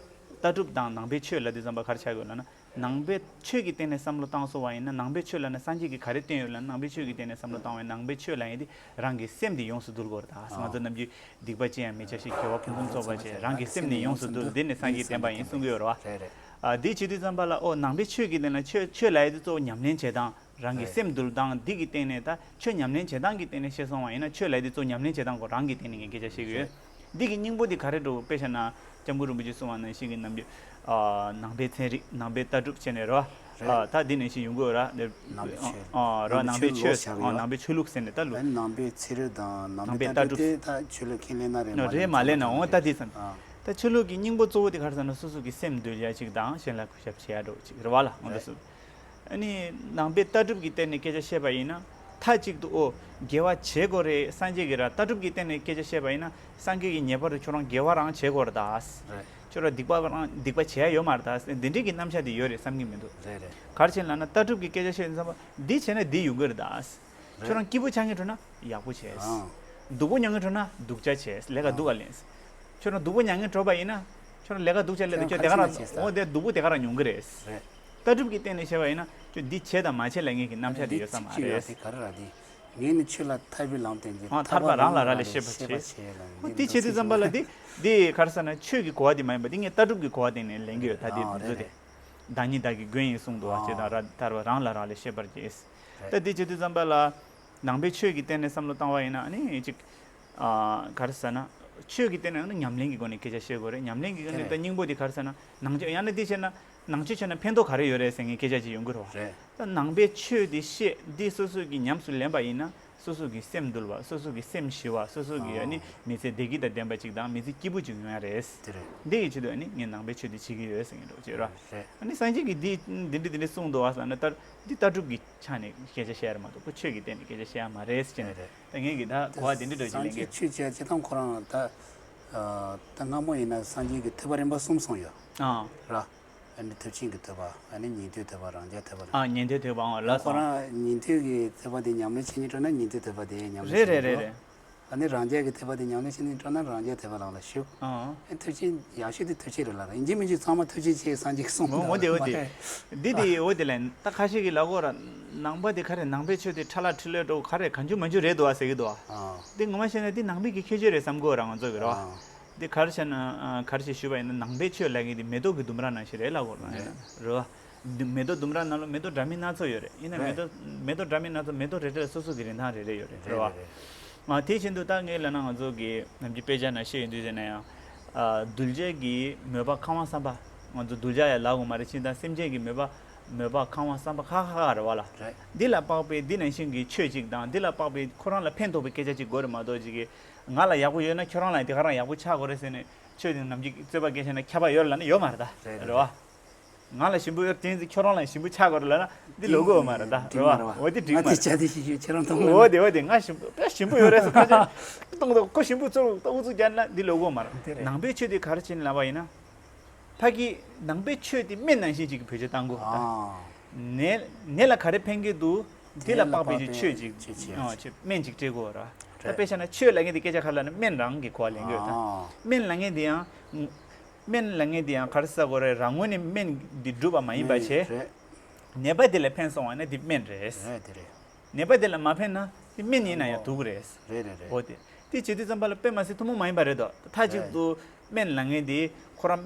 ལྟ་གྲུབ་དང་ནང་པའི་ཆོས་ལབ་དུས་ཙམ་པ་ག་རེ་ཆགས་དགོས་ལབ་ན། ནང་པའི་ཆོས་ཀྱི་སྟེང་ནས་བསམ་བློ་བཏང་སོང་བ་ཡིན་ན། ནང་པའི་ཆོས་ལབ་ན་སངས་རྒྱས་ཀྱིས་ག་རེ་བསྟན་ཡོད་ལབ་ན། ནང་པའི་ཆོས་ཀྱི་སྟེང་ནས་བསམ་བློ་བཏང་བ་ཡིན་ན། ནང་པའི་ཆོས་ལབ་ཡིན་དེ་རང་གི་སེམས་དེ་ཡོངས་སུ་འདུལ་དགོས་རེད། ད་ང་ཚོ་ནམ་རྒྱུན་སྡིག་པ་ཅི་ཡང་མི་བྱ་ཞིང་། དགེ་བ་ཕུན་སུམ་ཚོགས་པར་བྱེད། རང་གི་སེམས་ནི་ཡོངས་སུ་འདུལ། འདི་ནི་སངས་རྒྱས་བསྟན་པ་ཡིན་གསུང་གི་ཡོད་རེད་བ། ཨ་འདི་བྱེད་དུས་ཙམ་པ་ལ། ཨོ་ནང་པའི་ཆོས་ཀྱི་སྟེང་ན་ཆོས་ཆོས་ལབ་ཡ་དེ་གཙོ་བོ་ཉམས་ལེན་བྱེད་སྟངས། རང་གི་རེད། སེམས་འདུལ་སྟངས་འདི་གི་སྟེང་ནས། ད་ཆོས་ཉམས་ལེན་བྱེད་སྟངས་ཀྱི་སྟེང་ནས་བཤད་སོང་བ་ཡིན་ན། ཆོས་ལབ་དེ་གཙོ་ཉམས་ལེན་བྱེད་སྟངས་ཁོ་རང་གི་སྟེང་ནས་ངས་སྐད་ཆ་བཤད་ཀྱི་ཡོད། རེད། འདི་གི་སྙིང་པོ་འདི་ག་རེ་འགྲོ། དཔེ་བཞག་ན་སྐྱབས་མགོན་རིན་པོ་ཆེས་གསུངས་པ་ནང་བཞིན་གྱི་ནམ་རྒྱུན། ཨ་ནང་པའི་ཚན་རིག་ནང་པའི་ལྟ་གྲུབ་བྱས་ནས་རོ། རེད། ཨ་ད་འདི་ནང་བཞིན་ཡོང་གི་ཡོད་ར། ནང་པའི་ཆོས། ཨ་རོ། ནང་ནང་པའི་པའི་ཆོས་ཆོས་ལོགས་ཆགས་ཀྱི་ཡོད། ནང་པའི་ཆོས་ལུགས་ཟེར་ནས་ད་ལུགས། ཨ་ནི་ནང་པའི་ཚན་རིག་དང་ནང་པའི་ལྟ་གྲུབ་དེ་ད་ཆོས་ལུགས་ཁས་ལེན་ན་རེད་མ་རེད་མ་ལེན་ན། འོ་ད་འདི་ཙམ། ཨ་ད་ཆོས་ལུགས་ཀྱི་སྙིང་པོ་གཙོ་བོ་དེ་ག་རེ་ཟེར་ན། སོ་སོ་གི་སེམས་འདུལ་ཡ་ཅིག་དང་། གཞན་ལ་གུས་ཞབས་བྱེད་ཡ་འགྲོ་ཅིག་རེད་བ་ལ། འོ་འདི་རེད། སོ། ཨ་ནི་ནང་པའི་ལྟ་གྲུབ་ཀྱི་སྟེང་ནས་སྐད་ཆ་བཤད་པ་ཡིན་ན། མཐའ་གཅིག་ཏུ་ཨོ་དགེ་བ་བྱེད་དགོས་རེད། སངས་རྒྱས་ཀྱིས་ར་ལྟ་གྲུབ་ཀྱི་སྟེང་ནས་སྐད་ཆ་བཤད་པ་ཡིན་ན། སངས་རྒྱས་ཀྱིས་ངེས་པར་དུ་ཁྱོད་རང་དགེ་བ་རང་བྱེད་དགོས་རེད་ད། རེད། ཁྱོད་རང་སྡིག་པ་རང་སྡིག་པ་བྱེད་ཡ་ཡོད་མ་རེད་ད། འདི་འདྲའི་གི་རྣམ་གཞག་དེ་ཡོད་རེད་བསམ་གྱི་མི་འདུག་རེད་རེད། ག་རེ་བྱས་ལབ་ན། ལྟ་གྲུབ་ཀྱི་སྐད་ཆ་བཤད་ཙམ་པ་འདི་བྱས་ན་འདི་ཡོང་གི་རེད་ད། ཁྱོད་རང་སྐྱིད་པོ་ཆགས་ངེས་འགྲོ་ན་ཡག་པོ་བྱས། ཨང་། སྡུག་པོ་མྱོང་ངེས་འགྲོ་ན་སྡུག་ཅག་བྱས། ལས་ཀ་སྡུག་ག་ལེན། ཁྱོད་རང་སྡུག་པོ་མྱོང་ངེས་འགྲོ་བ་ཡིན་ན། ཁྱོད་རང་ལས་ཀ་སྡུག་ཅག་ལས་དུས་ཁྱོད་དེ་ག་རང་། འོ་དེ་སྡུག་པོ་དེ་ག་རང་མྱོང་གི་རེད། རེད། ལྟ་གྲུབ་ཀྱི་སྟེང་ནས་བཤད་པ་ཡིན་ན། ཁྱོད་འདི་བྱས་དང་མ་བྱས་ལབ་མཁན་གྱི་རྣམ་གཞག་དེ་ཡོད་ས་མ་རེད། དེ་ག་རེ་ར་དེ། ངས་ནི་ཆོས་ལ་ཐར་པའི་ལམ་སྟོན་གྱི། ཨ་ཐར་པ་རང་ལ་རག་ལས་ཤེས་པར་བྱེད། འོ་དེ་བྱེད་དུས་ཙམ་པ་ལ་དེ། དེ་ག་རེ་ཟེར་ན། ཆོས་ཀྱི་གོ་བ་དེ་མ་ཡིན་པ་དེ་ངས་ལྟ་གྲུབ་ཀྱི་གོ་བ་སྟེང་ནས་ལེན་གྱི་ཡོད། ད་དེ་དེ་ཚོ་དེ། བདག་ཉིད་བདག་གི་མགོན་ཡིན་གསུངས་འདུག་བ། ཅེས་དང་། ར་ཐར་པ་རང་ལ་རག་ལས་ཤེས་པར་གྱིས། རེད། ད་དེ་བྱེད་དུས་ཙམ་པ་ལ། ནང་པའི་ཆོས་ཀྱི་སྟེང་ནས་བསམ་བློ་བཏང་བ་ཡིན་ན། ཨ་ནི་ཅིག་ཨ་ག་རེ་ཟེར་ན། ཆོས་ཀྱི་སྟེང་ནས་ཨ་ནི་ཉམས་ལེན་གྱི་སྒོ་ནས་སྐད་ཆ་བཤད་དགོས་རེད། ཉམས་ལེན་གྱི་སྒོ་ནས་ད་སྙིང་པོ་དེ་ག་རེ་ཟེར་ན། ནང་ཆོས། ཡང་ན་དེ་བྱས་ན་ནང་ཆོས་བྱས་ན་ཕན་ཐོགས་ག་རེ་ཡོད་རེད་ཟེར་མཁན་སྐད་ཆ་ཅིག་ཡོང་གི་རེད་བ། རེད། ད་ནང་པའི་ཆོས་དེ་བཤད། འདི་སོ་སོ་གིས་ཉམས་སུ་ལེན་པ་ཡིན་ན། སོ་སོ་གི་སེམས་འདུལ་བ། སོ་སོ་གི་སེམས་ཞི་བ། སོ་སོ་གི་ཨ་ནི་མི་ཚེ་བདེ་སྐྱིད་དང་ལྡན་པ་ཅིག་དང་། མི་ཚེ་སྐྱིད་པོ་ཅིག་ཡོང་ཡ་རེད། དེ་རེད། འདི་ཡི་ཆེད་དུ་ཨ་ནི་ངས་ནང་པའི་ཆོས་འདི་བྱེད་ཀྱི་ཡོད་ཟེར་མཁན་འདྲ་བོ་ཅིག་རེད། རེད། ཨ་ནི་སངས་རྒྱས་ཀྱིས་འདི་འདི་འདི་འདི་གསུངས་འདུག་བ་ཟེར་ན། ལྟར་འདི་ལྟ་གྲུབ་ཀྱི་ཆ་ནས་སྐད་ཆ་བཤད་ཡ་རེད་མ་གཏོགས། ཁོ་ཆོས་ཀྱི་སྟེང་ནས་སྐད་ཆ་བཤད་ཡ་མ་རེད་ཟེར་ནས། རེད་རེད། ད་ངས་ཀྱི་ད་གོ་བ་འདི་འདྲ་འདྲ་བོ་ཅིག་ལེན་གྱི། སངས་རྒྱས་ཆོས་བྱས་བྱེད་སྟངས་ཁོ་རང་ད། ད་སྔ་མོ་ཡིན་ན་སངས་རྒྱས་ཀྱི་ཐེག་པ་རིམ་པ་གསུམ་གསུངས་ཡོད། ཨ་ར། ཨ་ནི་ཐེག་ཆེན་གྱི་ཐེག་པ། ཨ་ནི་ཉན་ཐོས་ཐེག་པ། རང་རྒྱལ་ཐེག་པ་རེད། ཨ་ཉན་ཐོས་ཐེག་པ། ཨང་། ལགས་སོ། ཁོ་རང་ཉན་ཐོས་ཀྱི་ཐེག་པ་དེ་ཉམས་ལེན་བྱེད་སྙིང་བྲོ་ན་ཉན་ཐོས་ཐེག་པ་དེ་ཉམས་ལེན་བྱེད་སྙིང་བྲོ། རེད་རེད་རེད། ཨ་ནི་རང་རྒྱལ་གྱི་ཐེག་པ་དེ་ཉམས་ལེན་བྱེད་སྙིང་བྲོ་ན་རང་རྒྱལ་ཐེག་པ་ལམ་ལ་ཞུགས། ཨང་། ཨ་ཐེག་ཆེན་ཡག་ཤོས་དེ་ཐེག་ཆེན་རེད་ལ། ཡིན་གཅིག་མིན་གཅིག་ཚང་མ་ཐེག་ཆེན་བྱས་སངས་རྒྱས་ཀྱིས་གསུངས། འོ་འོ་དེ་འོ་དེ། མ་རེད། འདི་དེ་འོ་དེ་ལ་ད་ཁ་ཤས་ཀྱིས་ལབ་ཀྱི་ཡོད་ར། ནང་པ་དེ་ག་རེ། ནང་པའི་ཆོས་དེ་ཁྲ་ལ་ཁྲི་ལོའི་འགྲོ་ག་རེ། གང་བྱུང་མང་བྱུང་རེད་འདུག་བ་ཟེར་གྱི་འདུག་བ། ཨ་འདི་ངོ་མ་བཤད་ན་འདི་ནང་པའི་གི་ཁྱད་ཆོས་རེད་བསམ་གྱི་ཡོད་ར། ང་ཚོ་གི་ར། ཨ་འདི་ག་རེ་བྱས་ན། ཨ་ག་རེ་ཞིག་ཞུས་པ་ཡིན་ན། ནང་པའི་ཆོས་ལབ་མཁན་དེ་མེ་ཏོག་གི་ལྡུམ་ར་ནང་བཞིན་རེད་ལབ་ཀྱི་ཡོད་ར། རེད། རེད་བ། མེ་ཏོག་ལྡུམ་ར་ནང་ལ་མེ་ཏོག་འདྲ་མིན་སྣ་ཚོགས་ཡོད་རེད། ཡིན་ན་མེ་རེད། ཏོག་མེ་ཏོག་འདྲ་མིན་སྣ་ཚོགས་མེ་ཏོག་རེ་རེ་ལ་སོ་སོ་གི་རིན་ཐང་རེ་རེ་ཡོད་རེད། རེད་རེད་བ། རེད་རེད། ཨ་དེ་བཞིན་དུ་ད་ངས་ལབ་ན། ང་ཚོ་གི་ནམ་རྒྱུན་དཔེ་ཆ་ནང་བཤད་ཡོང་དུས་ཟེར་ན་ཡང་། ཨ་གདུལ་བྱ་གི་མོས་པ་ཁམས་དབང་བསམ་པ། ང་ཚོ་གདུལ་བྱ་ཡང་ལབ་དགོས་མ་རེད། ཕྱིན་ད་སེམས་ཅན་གྱི་མོས་པ་མོས་པ་ཁམས་དབང་བསམ་པ་ཁ་ཁ་ཁ་རེད་བ་ལ། རེད། འདི་ལ་དཔག་པའི་འདི་ནང་བཞིན་གྱི་ཆོས་ཅིག་དང་། འདི་ལ་དཔག་པའི་ཁོ་རང་ལ་ཕན་ཐོགས་པའི་སྐད་ཆ་ཅིག་དགོས་རེད་མ་གཏོགས། ཅིག་གིས་ང་ལ་ཡག་པོ་ཡོད་ན་ཁྱོད་རང་ལ་དེ་ག་རང་ཡག་པོ་ཆགས་དགོས་རེད་ཟེར་ནས། ཆོས་དེ་ནམ་རྒྱུན་རྩོད་པ་སྐད་ཆ་ནང་ཁྱབ་པ་ཡོད་ལབ་ན་ཡོད་མ་རེད་ད། རེད་རེད། རེད་བ། ང་ལ་ཞིམ་པོ་ཡོད་དེ་ཚེ་ཁྱོད་རང་ལ་ཞིམ་པོ་ཆགས་དགོས་རེད་ལབ་ན་འདི་ལོ་གོ་མ་རེད་ད། འགྲིག་རེད་མ་རེད་བ། བ། འོ་དེ་འགྲིག་ང་མ་དེ་རེད། བྱ་དེ་ཞིག་ཞིག་ཁྱེད་རང་མཐོང་། འོ་དེ་འོ་དེ། ང་ཞིམ་པོ་དཔེ་ཞིམ་པོ་ཡོད་རེད་ཟེར། ཁ་ཆེ་གཏོང་དང་ཁོ་ཞིམ་པོ་ཚོར་ཨུ་ཚུགས་རྒྱག་ན་འདི་ལོ་གོ་མ་རེད། དེ་རེད། ནང་པའི་ཆོས་དེ་ག་རེ་བྱས་ནས་ལབ་པ་ཡིན་ན། ཕ་གི་ནང་པའི་ཆོས་དེ་སྨན་ནང་བཞིན་ཅིག་གི་བེད་སྤྱོད་བཏང་དགོས་ད། ཨ་ནད་ནད་ལ་ག་རེ་ཕན་གྱི་འདུག་འདི་ལ་དཔག་པའི་ཆོས་ཅིག་ཆོས་ཅིག་ཨ་ཆོས་སྨན་ཅིག་སྤྲད་དགོས་ར། ད་རེད། དཔེ་བཞག་ན་ཆོས་ལབ་མཁན་དེ་སྐད་ཆ་ཁ་ལ་ནི་སྨན་རང་གི་གོ་བ་ལེན་གྱི་ཡོད་ད། ཨ་སྨན་ལབ་མཁན་དེ་ཡང་། སྨན་ལབ་མཁན་དེ་ཡང་ག་རེ་ཟེར་དགོས་རེད། རང་ངོས་ནས་སྨན་འདི་སྒྲུབ་པ་མ་ཡིན་པ་བྱས། རེད། ནད་པ་དེ་ལ་ཕན་སོང་བ་ན་དེ་སྨན་རེད། རེད་དེ་རེད། ནད་པ་དེ་ལ་མ་ཕན་ན་དེ་སྨན་ཡིན་ན་ཡང་སྡུག་རེད། རེད་རེད་རེད། འོ་དེ། དེ་བྱེད་དུས་ཙམ་པ་ལ་དཔེ་མ་སྲིད་ཐུན་མོང་མ་ཡིན་པ་རེད་དོ། མཐའ་གཅིག་རེད། ཏུ་སྨན་ལབ་མཁན་དེ་ཁོ་རང་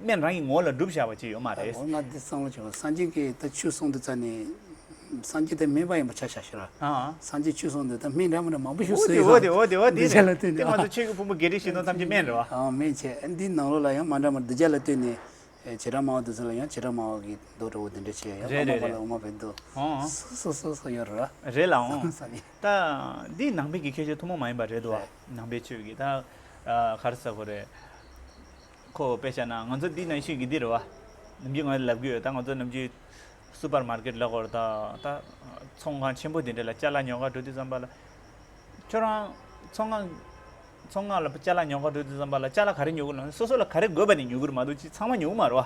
སྨན་རང་གི་ངོ་ལ་སྒྲུབ་བཞག་པ་ཅིག་ཡོད་མ་རེད། འོ་ང་འདི་བསམ་བློ་བྱུང་། སངས་རྒྱས་ཀྱིས་ད་ཆོས་གསུངས་དུས་ཙ་ནས། སངས་རྒྱས་དེ་སྨན་པ་ཡིན་པ་ཆ་བཞག་ཤི་ར། ཨ་སངས་རྒྱས་ཆོས་གསུངས་དུས་ད་སྨན་འདྲ་མི་འདྲ་མང་པོ་ཞིག་འོ་གསོལ་དེ་ཡོད། འོ་དེ་འོ་དེ་འོ་དེ་གདུལ་བྱ་ལ་བསྟན་ནས། དེ་ང་ཚོ་ཆོས་ཀྱི་ཕུང་པོ་བརྒྱད་ཁྲི་བཞི་སྟོང་ཐམས་ཅད་སྨན་རེད་བ། ཨ་སྨན་བྱས། འདི་ནང་ལོགས་ལ་ཡང་མ་འདྲ་མ་གདུལ་བྱ་ལ་བསྟན་ནས། ཨེ་བྱེ་བྲག་སྨྲ་བ་དེ་ཚོ་ལ་ཡང་བྱེ་བྲག་སྨྲ་བ་གི་མདོ་འདྲ་བོ་དེ་འདྲ་བྱས། ཡང་རེད་དབུ་མ་རེད་པ་ལ་རེད། དབུ་མ་པའི་མདོ། ཨོ་ཨོ། སོ་སོ་སོ་སོ་ཡོད་རེད་བ། རེད་ལ་ཨོ། ས་ནི། ད་འདི་ནང་པའི་གི་ཁྱད་ཆོས་ཐུན་མོང་མ་ཡིན་པ་རེད་དོ། རེད། ནང་པའི་ཆོས་ཀྱི་ད་ཨ་ག་རེ་ཟེར་དགོས་རེད། ཁོ་དཔེ་བཞག་ན་ང་ཚོ་འདི་ནང་བཞིན་གྱི་འདི་རེད་བ། ནམ་རྒྱུན་ང་ལབ་གི་ཡོད། ད་ང་ཚོ་ནམ་རྒྱུན་ སུ་པར་མར་ཀེཊ་ལབ་དགོས་རེད། ད་ད་ཚོང་ཁང་ཆེན་པོ་དེ་འདྲ་ལ་ཅ་ལག་ཉོ་གར་འགྲོ་དུས་ཙམ་པ་ལ། ཁྱོད་རང་ཚོང་ཁང་ཚོང་ཁང་ལ་ཅ་ལག་ཉོ་གར་འགྲོ་དུས་ཙམ་པ་ལ་ཅ་ལག་ག་རེ་ཉོ་གི་ལབ་ན། སོ་སོ་ལ་ག་རེ་དགོས་པ་དེ་ཉོ་གི་རེད་མ་གཏོགས་ཅིག་ཚང་མ་ཉོ་གི་མ་རེད་བ།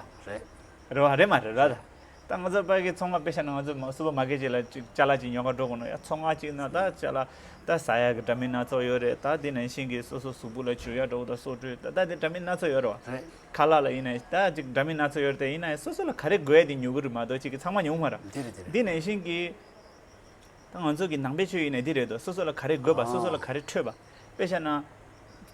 རེད། རེད་བ། རེད་མ་རེད་ར། ད་ད་ང་ཚོ་ཕ་གི་ཚོང་ཁང་དཔེ་བཞག་ན་ང་ཚོ་མ་སུ་པར་མར་ཀེཊ་ཅིག་ལ་ཅིག་ཅ་ལག་ཅིག་ཉོ་གར་འགྲོ་དགོས་ན་ཡ། ཚོང་ཁང་ཅིག་ན་ད་ཅ་ལག་ད་ཟ་ཡག་གི་འདྲ་མིན་སྣ་ཚོགས་ཡོད་རེད། ད་དེ་ནང་བཞིན་གྱི་སོ་སོ་གཟུགས་པོ་ལ་བྱུག་ཡག་འདྲ་བོ་དང་སོ་བཀྲུ་ད་ད་དེ་འདྲ་མིན་སྣ་ཚོགས་ཡོད་རེད་བ། རེད། ཁ་ལག་ལ་ཡིན་ན་ད་ཅིག་འདྲ་མིན་སྣ་ཚོགས་ཡོད་རེད། དེ་ཡིན་ན་ཡང་སོ་སོ་ལ་ག་རེ་དགོས་ཡ་དེ་ཉོ་གི་རེད་མ་གཏོགས་ཅིག་གི་ཚང་མ་ཉོ་གི་མ་རེད། དེ་རེད་དེ་རེད། དེ་ནང་བཞིན་གྱི་ད་ང་ཚོ་གི་ནང་པའི་ཆོས་ཡིན་ན་འདི་རེད་དོ། སོ་སོ་ལ་ག་རེ་དགོས་པ། ཨ། སོ་སོ་ལ་ག་རེ་འཕྲོད་པ། དཔེ་བཞག་ན་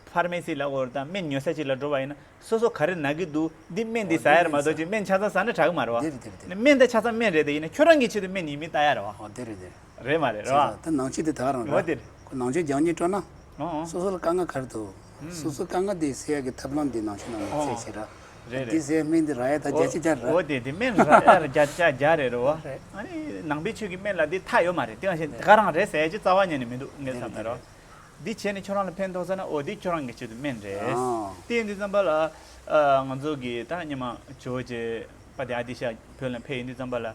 ཕར་མེ་སི་ལབ་དགོས་རེད། ད་སྨན་ཉོ་ས་ཅིག་ལ་འགྲོ་བ་ཡིན་ན་སོ་སོ་ག་རེ་ན་གི་འདུག་འདི་སྨན་འདི་ཨོ་ཟ་ཡ་རེད་མ་གཏོགས་ཅིག་སྨན་ཆ་ཚང་ཟ་ན་དྲག་གི་མ་རེད་བ། འདི་རེད་འདི་རེད་འདི་རེད། སྨན་དེ་ཆ་ཚང་སྨན་རེད། དེ་ཡིན་ན་ཁྱོད་རང་གི་ཆེད་དུ་སྨན་ཡིན་མིན་ལྟ་ཡ་རེད་བ། ཨོ་འདི་རེད་འདི་རེད། རེད་མ་རེད་རེད་བ། ད་ནང་ཆོས་དེ་ད་ག་རང་རེད་བ། འོ་དེ་རེད། ཁོ་ནང་ཆོས་སྦྱང་ཉེས་སྤྲོ་ན། ཨོ་ཨོ། སོ་སོ་ལ་དཀའ་ངལ་ག་རེ་འདུག་ཨུམ། སོ་སོ་དཀའ་ངལ་དེ་སེལ་ཡག་གི་ཐབས་ལམ་དེ་ནང་ཆོས་ནང་ལ་ཨོ་ཨོ། ཚད་ཆེ་ར། རེད་རེད། དེ་སེལ་སྨན་དེ་རག་ཡ་ད་བརྒྱ་ཆ་བརྒྱ་ར། ཨོ་དེ་དེ་སྨན་རག་ཡ་ར་བརྒྱ་ཆ་བརྒྱ་རེད་རོ། རེད། ཨ་ནི་ནང་པའི་ཆོས་ཀྱི་སྨན་ལ་དེ་མཐའ་ཡོད་མ་རེད། དེ་ག་ཞིག་རེད། དེ་ག་རང་རེད་ཟེར་ཡ་ཅིག་རྩ་བ་ཉིད་ནས་མི་འདུག་ངས་རེད་བསམ་ན་རོ། རེད་རེད། འདི་བྱས་ནས་ཁྱོད་རང་ལ་ཕན་ཐོགས་ས་ན་ཨོ་འདི་ཁྱོད་རང་གི་ཆེད་དུ་སྨན་རེད། ཨ། དེ་ཡིན་དུས་ཙམ་པ་ལ་ཨ་ང་ཚོ་གི་ད་སྔོན་མ་ཇོ་བོ་རྗེ་པ་དེ་ཨ་ཏི་ཤ་བོད་ལ་ཕེབས་ཡིན་དུས་ཙམ་པ་ལ་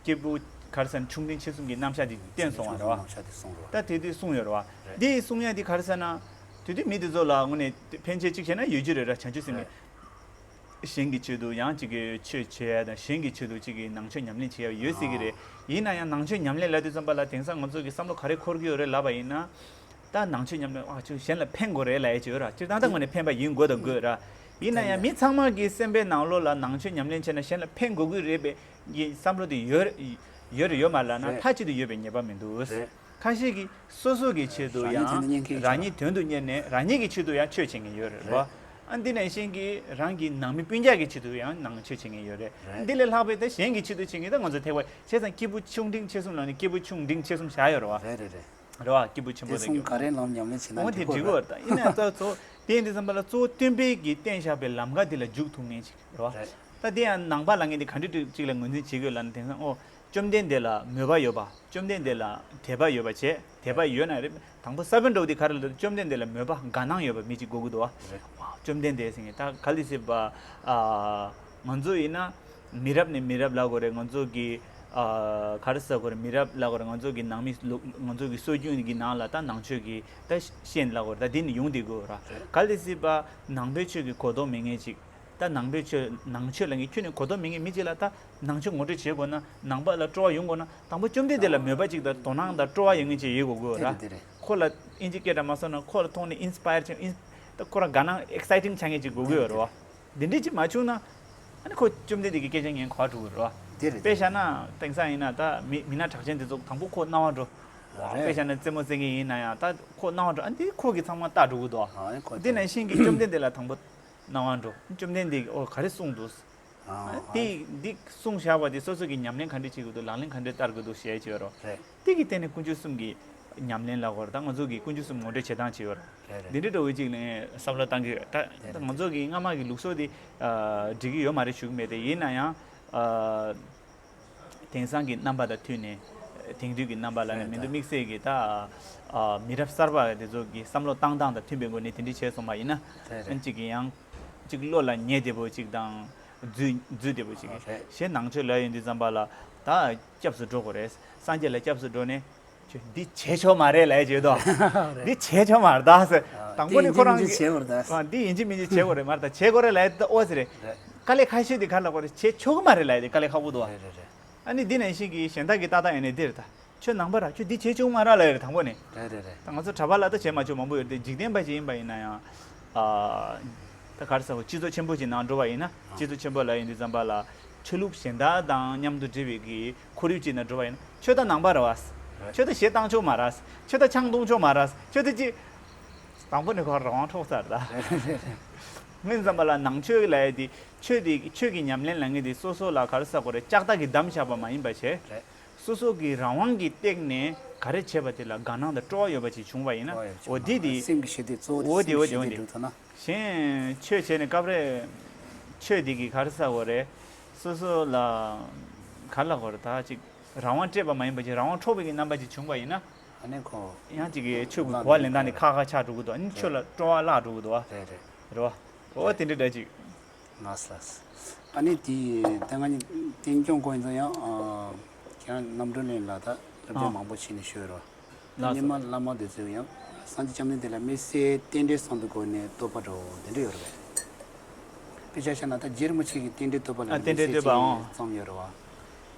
སྐྱེས་བུ་ག་རེ་ཟེར་ན་ཆུང་འབྲིང་ཆེ་གསུམ་གྱི་རྣམ་གཞག་དེ་བསྟན་སོང་བ་རེད་བ། རྣམ་གཞག་དེ་གསུངས་རེད་བ། ད་དེ་དུས་གསུངས་ཡོད་རེད་བ། རེད། འདི་གསུང་ཡ་དེ་ག་རེ་ཟེར་ན། དེ་དུས་མི་དེ་ཚོ་ལ་དངོས་གནས་ཕན་ཆེ་གཅིག་བྱས་ན་ཡོད་རྒྱུ་རེད་ར། བྱང་ཆུབ་སེམས་ཀྱི། རེད། གཞན་གྱི་ཆེད་དུ་ཡང་གཅིག་གི་ཆོས་བྱེད་ཡ་དང་གཞན་གྱི་ཆེད་དུ་གཅིག་གི་ནང་ཆོས་ཉམས་ལེན་བྱེད་ཡ་ཡོད་སྲིད་ཀྱི་རེད། ཡིན་ན་ཡང་ནང་ཆོས་ཉམས་ལེན་ལབ་དུས་ཙམ་པ་ལ་དེང་སང་ང་ཚོ་གི་བསམ་བློ་ག་རེ་འཁོར་གྱི་ཡོད་རེད་ལབ་པ་ཡིན་ན། ད་ནང་ཆོས་ཉམས་ལེན་ཨ་ཅིག་གཞན་ལ་ཕན་དགོས་རེད་ལབ་ཡ་ཅིག་ཡོད་ར། སྤྱིར་བཏང་ད་དངོས་གནས་ཕན་པ་ཡིན་དགོས་དང་དགོས་ར། ཡིན་ན་ཡང་མི་ཚང་མ་གི་སེམས་པའི་ནང་ལོགས་ལ་ནང་ཆོས་ཉམས་ལེན་བྱས་ན་གཞན་ལ་ཕན་དགོས་ཀྱི་རེད་པས་ཀྱི་བསམ་བློ་དེ་ཡོད་ཡོད་རེད་ཡོད་མ་རེད་ལབ་ན། རེད། མཐའ་གཅིག་ཏུ་ཡོད་པའི་ངེས་པ་མི་འདུག་རེད། ཁ་ཤས་ཀྱིས་སོ་སོ་གི་ཆེད་དུ་རང་ཉིད་ཡང་དོན་དུ་གཉེར་མཁན་རང་ཉིད་དོན་དུ་གཉེར་ནས་རང་ཉིད་ཀྱི་ཆེད་དུ་ཡང་ཆོས་བྱེད་མཁན་ཡོད་རེད་རེད། བ། ཨ་འདི་ནང་བཞིན་གྱི་རང་གི་ནང་མི་སྤུན་ཀྱག་གི་ཆེད་དུ་ཡང་ནང་ཆོས་བྱེད་མཁན་ཡོད་རེད། རེད། འདི་ལས་ལྷག་པའི་ད་གཞན་གྱི་ཆེད་དུ་བྱེད་མཁན་ད་ང་ཚོ་ཐེག་པ་བྱས་ཙང་སྐྱེས་བུ་ཆུང་འབྲིང་ཆེ་གསུམ་ལ་ནི་སྐྱེས་བུ་ཆུང་འབྲིང་ཆེ་གསུམ་བཞག་ཡོད་རེད་བ། རེད་རེད་རེད། རེད་བ། སྐྱེས་བུ་ཆེན་པོ་དེ་དང་གསུམ་ག་རེ་ལམ་ཉམས་ལེན་བྱེད་ན་འོ་དེ་འགྲིག་གོ་འགྲིག་གི་རེད། ད་ཡིན་ན་ད་གཙོ་བོ་དེ་ཡིན་དུས་ཙམ་པ་ལ་གཙོ་བོ་སྟོན་པའི་གི་བསྟན་བཞག་པའི་ལམ་ཁ་དེ་ལ་འཇུག་ཐུབ་མཁན་ཅིག་རེད་བ། རེད། ད་དེ་ཡང་ནང་པ་ལ་ངས་དེ་ག་འདྲ་ཅིག་ལ་ངོས་འཛིན་བྱེད་དགོས་ལབ་ན། དེང་སང་ཨོ་བཅོམ་ལྡན་འདས་ལ་མོས་པ་ཡོད་པ། བཅོམ་ལྡན་འདས་ལ་དད་པ་ཡོད་པ་བྱས། དད་པ་ཡོད་ན་རེད། དང་པོ་ས་བོན་འདྲ་བོ་དེ་ག་རེ་ལབ་ན་བཅོམ་ལྡན་འདས་ལ་མོས་པ་དགའ་སྣང་ཡོད་པ་མི་གཅིག་དགོས་ཀྱི་འདུག་བ། རེད། བ་བཅོམ་ལྡན་འདས་ཟེར་མཁན་ད་ག་ལ་སྲིད་པ། ཨ་ང་ཚོ་ཡིན་ན་མི་རབས་ནས་མི་རབས་ལབ་དགོས་རེད། ང་ཚོ་གི་ཨ་ག་རེ་ཟེར་དགོས་རེད། མི་རབས་ལབ་དགོས་རེད། ང་ཚོ་གི་ནང་མི་ལོ་ང་ཚོ་གི་སྲོལ་རྒྱུན་གྱི་ནང་ལ་ད་ནང་ཆོས་ཀྱི་ད་ཤེས་ལབ་དགོས་རེད། ད་འདི་ནས་ཡོང་བསྡད་དགོས་ར། རེད། ག་ལ་སྲིད་པ་ནང་པའི་ཆོས་ཀྱི་གོ་རྟོགས་མེད་མཁན་ཅིག་ད་ནང་པའི་ཆོས་ནང་ཆོས་ལ་ངས་ཁྱོན་ནས་གོ་རྟོགས་མེད་མཁན་མི་གཅིག་ལ་ད་ནང་ཆོས་ངོ་སྤྲོད་བྱེད་དགོས་ན། ནང་པ་ལ་སྤྲོ་བ་ཡོང་དགོས་ན། དང་པོ་བཅོམ་ལྡན་འདས་ལ་མོས་པ་གཅིག་དང་དོ་སྣང་དང་སྤྲོ་བ་ཡོད་མཁན་ཅིག་ཡོད་དགོས་དགོས་ར། དེ་རེད་དེ་རེད། ཁོ་ལ་ཨིན་ཇི་སྐད་འདྲ་མ་སོང་ན་ཁོ་ལ་མཐོང་ནས་ཨིན་སི་པ་ཡར་བྱེད། ཨིན་ད་ཁོ་རང་དགའ་སྣང་ཨེག་སའི་ཊིང་ཆགས་མཁན་ཅིག་དགོས་ཀྱི་ཡོད་རེད་བ། དེ་འདྲ་ཅིག་མ་བྱུང་ན་ཨ་ནི་ཁོ་བཅོམ་ལྡན་འདས་ཀྱི་སྐད་ཆ་ཉན་ག་འགྲོ་གི་རེད་བ། དེ་རེད་དེ་དཔེ་རེད། བཞག་ན་དེང་སང་ཡིན་ན་ད་མི་མི་སྣ་གྲགས་ཅན་དེ་ཚོ་དང་པོ་ཁོ་སྣང་བ་འགྲོ། རེད། དཔེ་བཞག་ན་རྩེད་མོ་རྩེ་མཁན་ཡིན་ན་ཡང་ད་ཁོ་སྣང་བ་འགྲོ། ཨ་འདི་ཁོ་གི་ཚང་མ་ལྟ་འགྲོ་གི་འདུག་བ། ཨ་ནི་ཁོ་དེ་ནང་བཞིན་གྱི་བཅོམ་ལྡན་འདས་ལ་དང་པོ་སྣང་བ་འགྲོ། བཅོམ་ལྡན་འདས་ཀྱིས་ཨོ་ག་རེ་གསུངས་འདུག་ཨ་དེ་འདི་གསུངས་བཞག་པ་དེ་སོ་སོ་གི་ཉམས་ལེན་ག་འདྲ་བྱེད་དགོས་འདུག་ལག་ལེན་ག་འདྲ་བསྟར་དགོས་འདུག་ཞེས་བྱས་རོ། རེད། དེ་གི་སྟེང་ནས་དཀོན་མཆོག་གསུམ་གྱི་ཉམས་ལེན་ལ་གོ་ར། ད་ང་ཚོ་གི་དཀོན་མཆོག་གསུམ་ངོ་སྤྲོད་བྱེད་སྟངས་བྱེད་ཡོད་ར། རེད་རེད། འདི་འདྲ་འདྲ་བོ་ཅིག་ནས་བསམ་བློ་བཏང་གི་ཡོད། ད་རེད་ད་རེད་ང་ཚོ་གི་སྔ་མ་གི་ལུགས་སྲོལ་དེ་ཨ་འགྲིག་གི་ཡོད་མ་རེད་ཞུ་གི་མེད། དེ་ཡིན་ན་ཡང་ཨ་དེང་སང་གི་རྣམ་པ་དང་མཐུན་ནས། དེང་དུས་ཀྱི་རྣམ་པ་ལ་ནི་རེད་མི་འདུག་ད། དམིགས་བསལ་གྱི་ད་ཨ་མི་རབས་གསར་པ་དེ་ཚོ་གི་བསམ་བློ་བཏང་སྟངས་དང་མཐུན་པའི་སྒོ་ནས་དེ་འདྲ་བྱས་སོང་བ་ཡིན་ན། རེད་རེད། ཨ་ནི་གཅིག་གི་ཡང་གཅིག་བློ་ལ་ཉེ་བདེ་པོ་གཅིག་དང་། རྫུས་རྫུས་བདེ་པོ་གཅིག་རེད། གཞན་ནང་ཆོས་ལབ་ཡོང་དུས་ཙམ་པ་ལ་ད་སྐྱབས་སུ་འགྲོ་དགོས་རེད། སངས་རྒྱས་ལ་སྐྱབས་སུ་འགྲོ་ནས། ཁྱོད་འདི་བྱེད་ཆོག་མ་རེད་ལབ་ཡོད་དོ། རེད། འདི་བྱེད་ཆོག་མ་རེད་ད་ཟེར། ཨ་དང་པོ་ནས་ཁོ་རང་གིས་འདི་ཡིན་གཅིག་མིན་གཅིག་བྱེད་དགོས་རེད་ད། ཨ་འདི་ཡིན་གཅིག་མིན་གཅིག་བྱེད་དགོས་རེད་མ་རེད་ད། བྱེད་དགོས་རེད་ལབ་ཡོད་ད། ཨོ་ཟེར་རེད། རེད། དཀའ་ལས་ཁ་ཤས་འདི་ག་རེ་ལབ་དགོས་རེད། བྱེད་ཆོག་གི་མ་རེད་ལབ་ཡོད་དེ། དཀའ་ལས་ཁག་པོ་འདུག་རེད་རེད་རེད། ཨ་ནི་འདི་ནང་བཞིན་གྱི་གཞན་དག་གི་ཏག་ཏག་ཡོད་ནས་འདི་རེད་ད། ཁྱོད་ནང་པ་ར། ཁྱོད་འདི་བྱེད་ཆོག་མ་རེད་ལབ་ཡོད་རེད་དང་པོ་ནས། རེད་རེད་རེད། ད་ང་ཚོ་གྲྭ་པ་ལ་ད་བྱེད་མ་ཆོག་མང་པོ་ཡོད་རེད་དེ། འཇིག་རྟེན་པ་ཅིག་ཡིན་པ་ཡིན་ན་ཡང་། ཨ་ད་ག་རེ་ཟེར་དགོས། སྤྱི་ཚོགས་ཆེན་པོ་ཅིག་ནང་འགྲོ་བ་ཡིན་ན། ཨ་སྤྱི་ཚོགས་ཆེན་པོ་ལ་ཡིན་དུས་ཙམ་པ་ལ་ཆོས་ལུགས་གཞན་དག་དང་མཉམ་དུ་འབྲེལ་བའི་གི་ཁོར་ཡུག་ཅིག་ནང་འགྲོ་བ་ཡིན་ན། ཁྱོད་ད་ནང་པ་རེད་བ། རེད། ཁྱོད་ད་གཞས་བཏང་ཆོག་མ་རེད། ཁྱོད་ད་ཆང་འཐུང་ཆོག་མ་རེད། ཁྱོད་ད་ཅི། དང་པོ་ནས་ཁོ་རང་དབང་འཕྲོག་ཚར་ད། རེད་རེད་རེད། ངས་བསམ་པ་ལ་ནང་ཆོས་ལབ་ཡ་དེ་ཆོས་དེ་ཆོས་ཀྱི་ཉམས་ལེན་ལབ་མཁན་དེ་སོ་སོ་ལ་ག་རེ་ཟེར་དགོས་རེད། ལྕགས་ཐག་གིས་བསྡམས་བཞག་པ་མ་ཡིན་པ་བྱས། རེད། སོ་སོ་གི་རང་དབང་གི་སྟེང་ནས་ག་རེ་བྱས་པ་དེ་ལ་དགའ་སྣང་དང་སྤྲོ་བ་ཡོད་པ་ཅིག་བྱུང་བ་ཡིན་ན། སྤྲོ་བ་ཡོད་པ་ཅིག་འོ་དེ་དེ། སེམས་ཀྱི་ཞི་བདེ་གཙོ་བོ་དེ་འོ་དེ་འོ་སེམས་ཀྱི་དེ་འོ་ཞི་བདེ་དེ། འགྲུབ་ཐུབ་ན། གཞན་ཆོས་བྱས་ནས་སྐབས་རེ་ཆོས་དེ་གིས་ག་རེ་ཟེར་དགོས་རེད། སོ་སོ་ལ་ག་རེ་ལབ་དགོས་རེད། ད་ཅིག་རང་དབང་སྤྲད་པ་མ་ཡིན་པ་ཅིག་རང་དབང་འཕྲོག་པའི་གི་རྣམ་པ་ཅིག་བྱུང་བ་ཡིན་ན། ཨ་ནི་ཁོ་ཡང་ཅིག་གི་ཆོས་ཀྱི་གོ་བ་ལེན་སྟངས་ནི་ཁག་ཁག་ཆགས་འགྲོ་གི་འདུག་ཨ་ནི་ཆོས་ལ་སྤྲོ་བ་བརླག་འགྲོ་གི་འདུག་བ། རེད་རེད། རེད་བ། འོ་དེ་འདྲ་འདྲ་ཅིག་ལགས་ལགས། ཨ་ནི་དེ་ད་ང་གཉིས་རྟེན་འབྱུང་སྐོར་ཡིན་ཙང་ཡང་ཨ། ཁྱེད་རང་རྣམ་གྲོལ་གླིང་ལ་ད་སློབ་སྦྱོང་མང་པོ་བྱས་ནས་བཞུགས་ཡོད་རེད་བ། ལགས་སོ། རྙིང་མ་བླ་མ་དེ་ཚོས་ཡང་སངས་རྒྱས་བཅོམ་ལྡན་འདས་ལ་དམིགས་བསལ་རྟེན་འབྲེལ་གསུམ་གྱི་སྒོ་ནས་བསྟོད་པ་འདྲ་བོ་དེ་འདྲ་ཡོད་རེད་པས། དཔེ་ཆ་བཞག་ན་ད་རྗེ་རིན་པོ་ཆེ་གི་རྟེན་འབྲེལ་བསྟོད་པ་ལ་ཨ་རྟེན་འབྲེལ་དམིགས་བསལ་བསྟོད་པའང་ཅིག་རྩོམ་ཡོད་རེད་བ།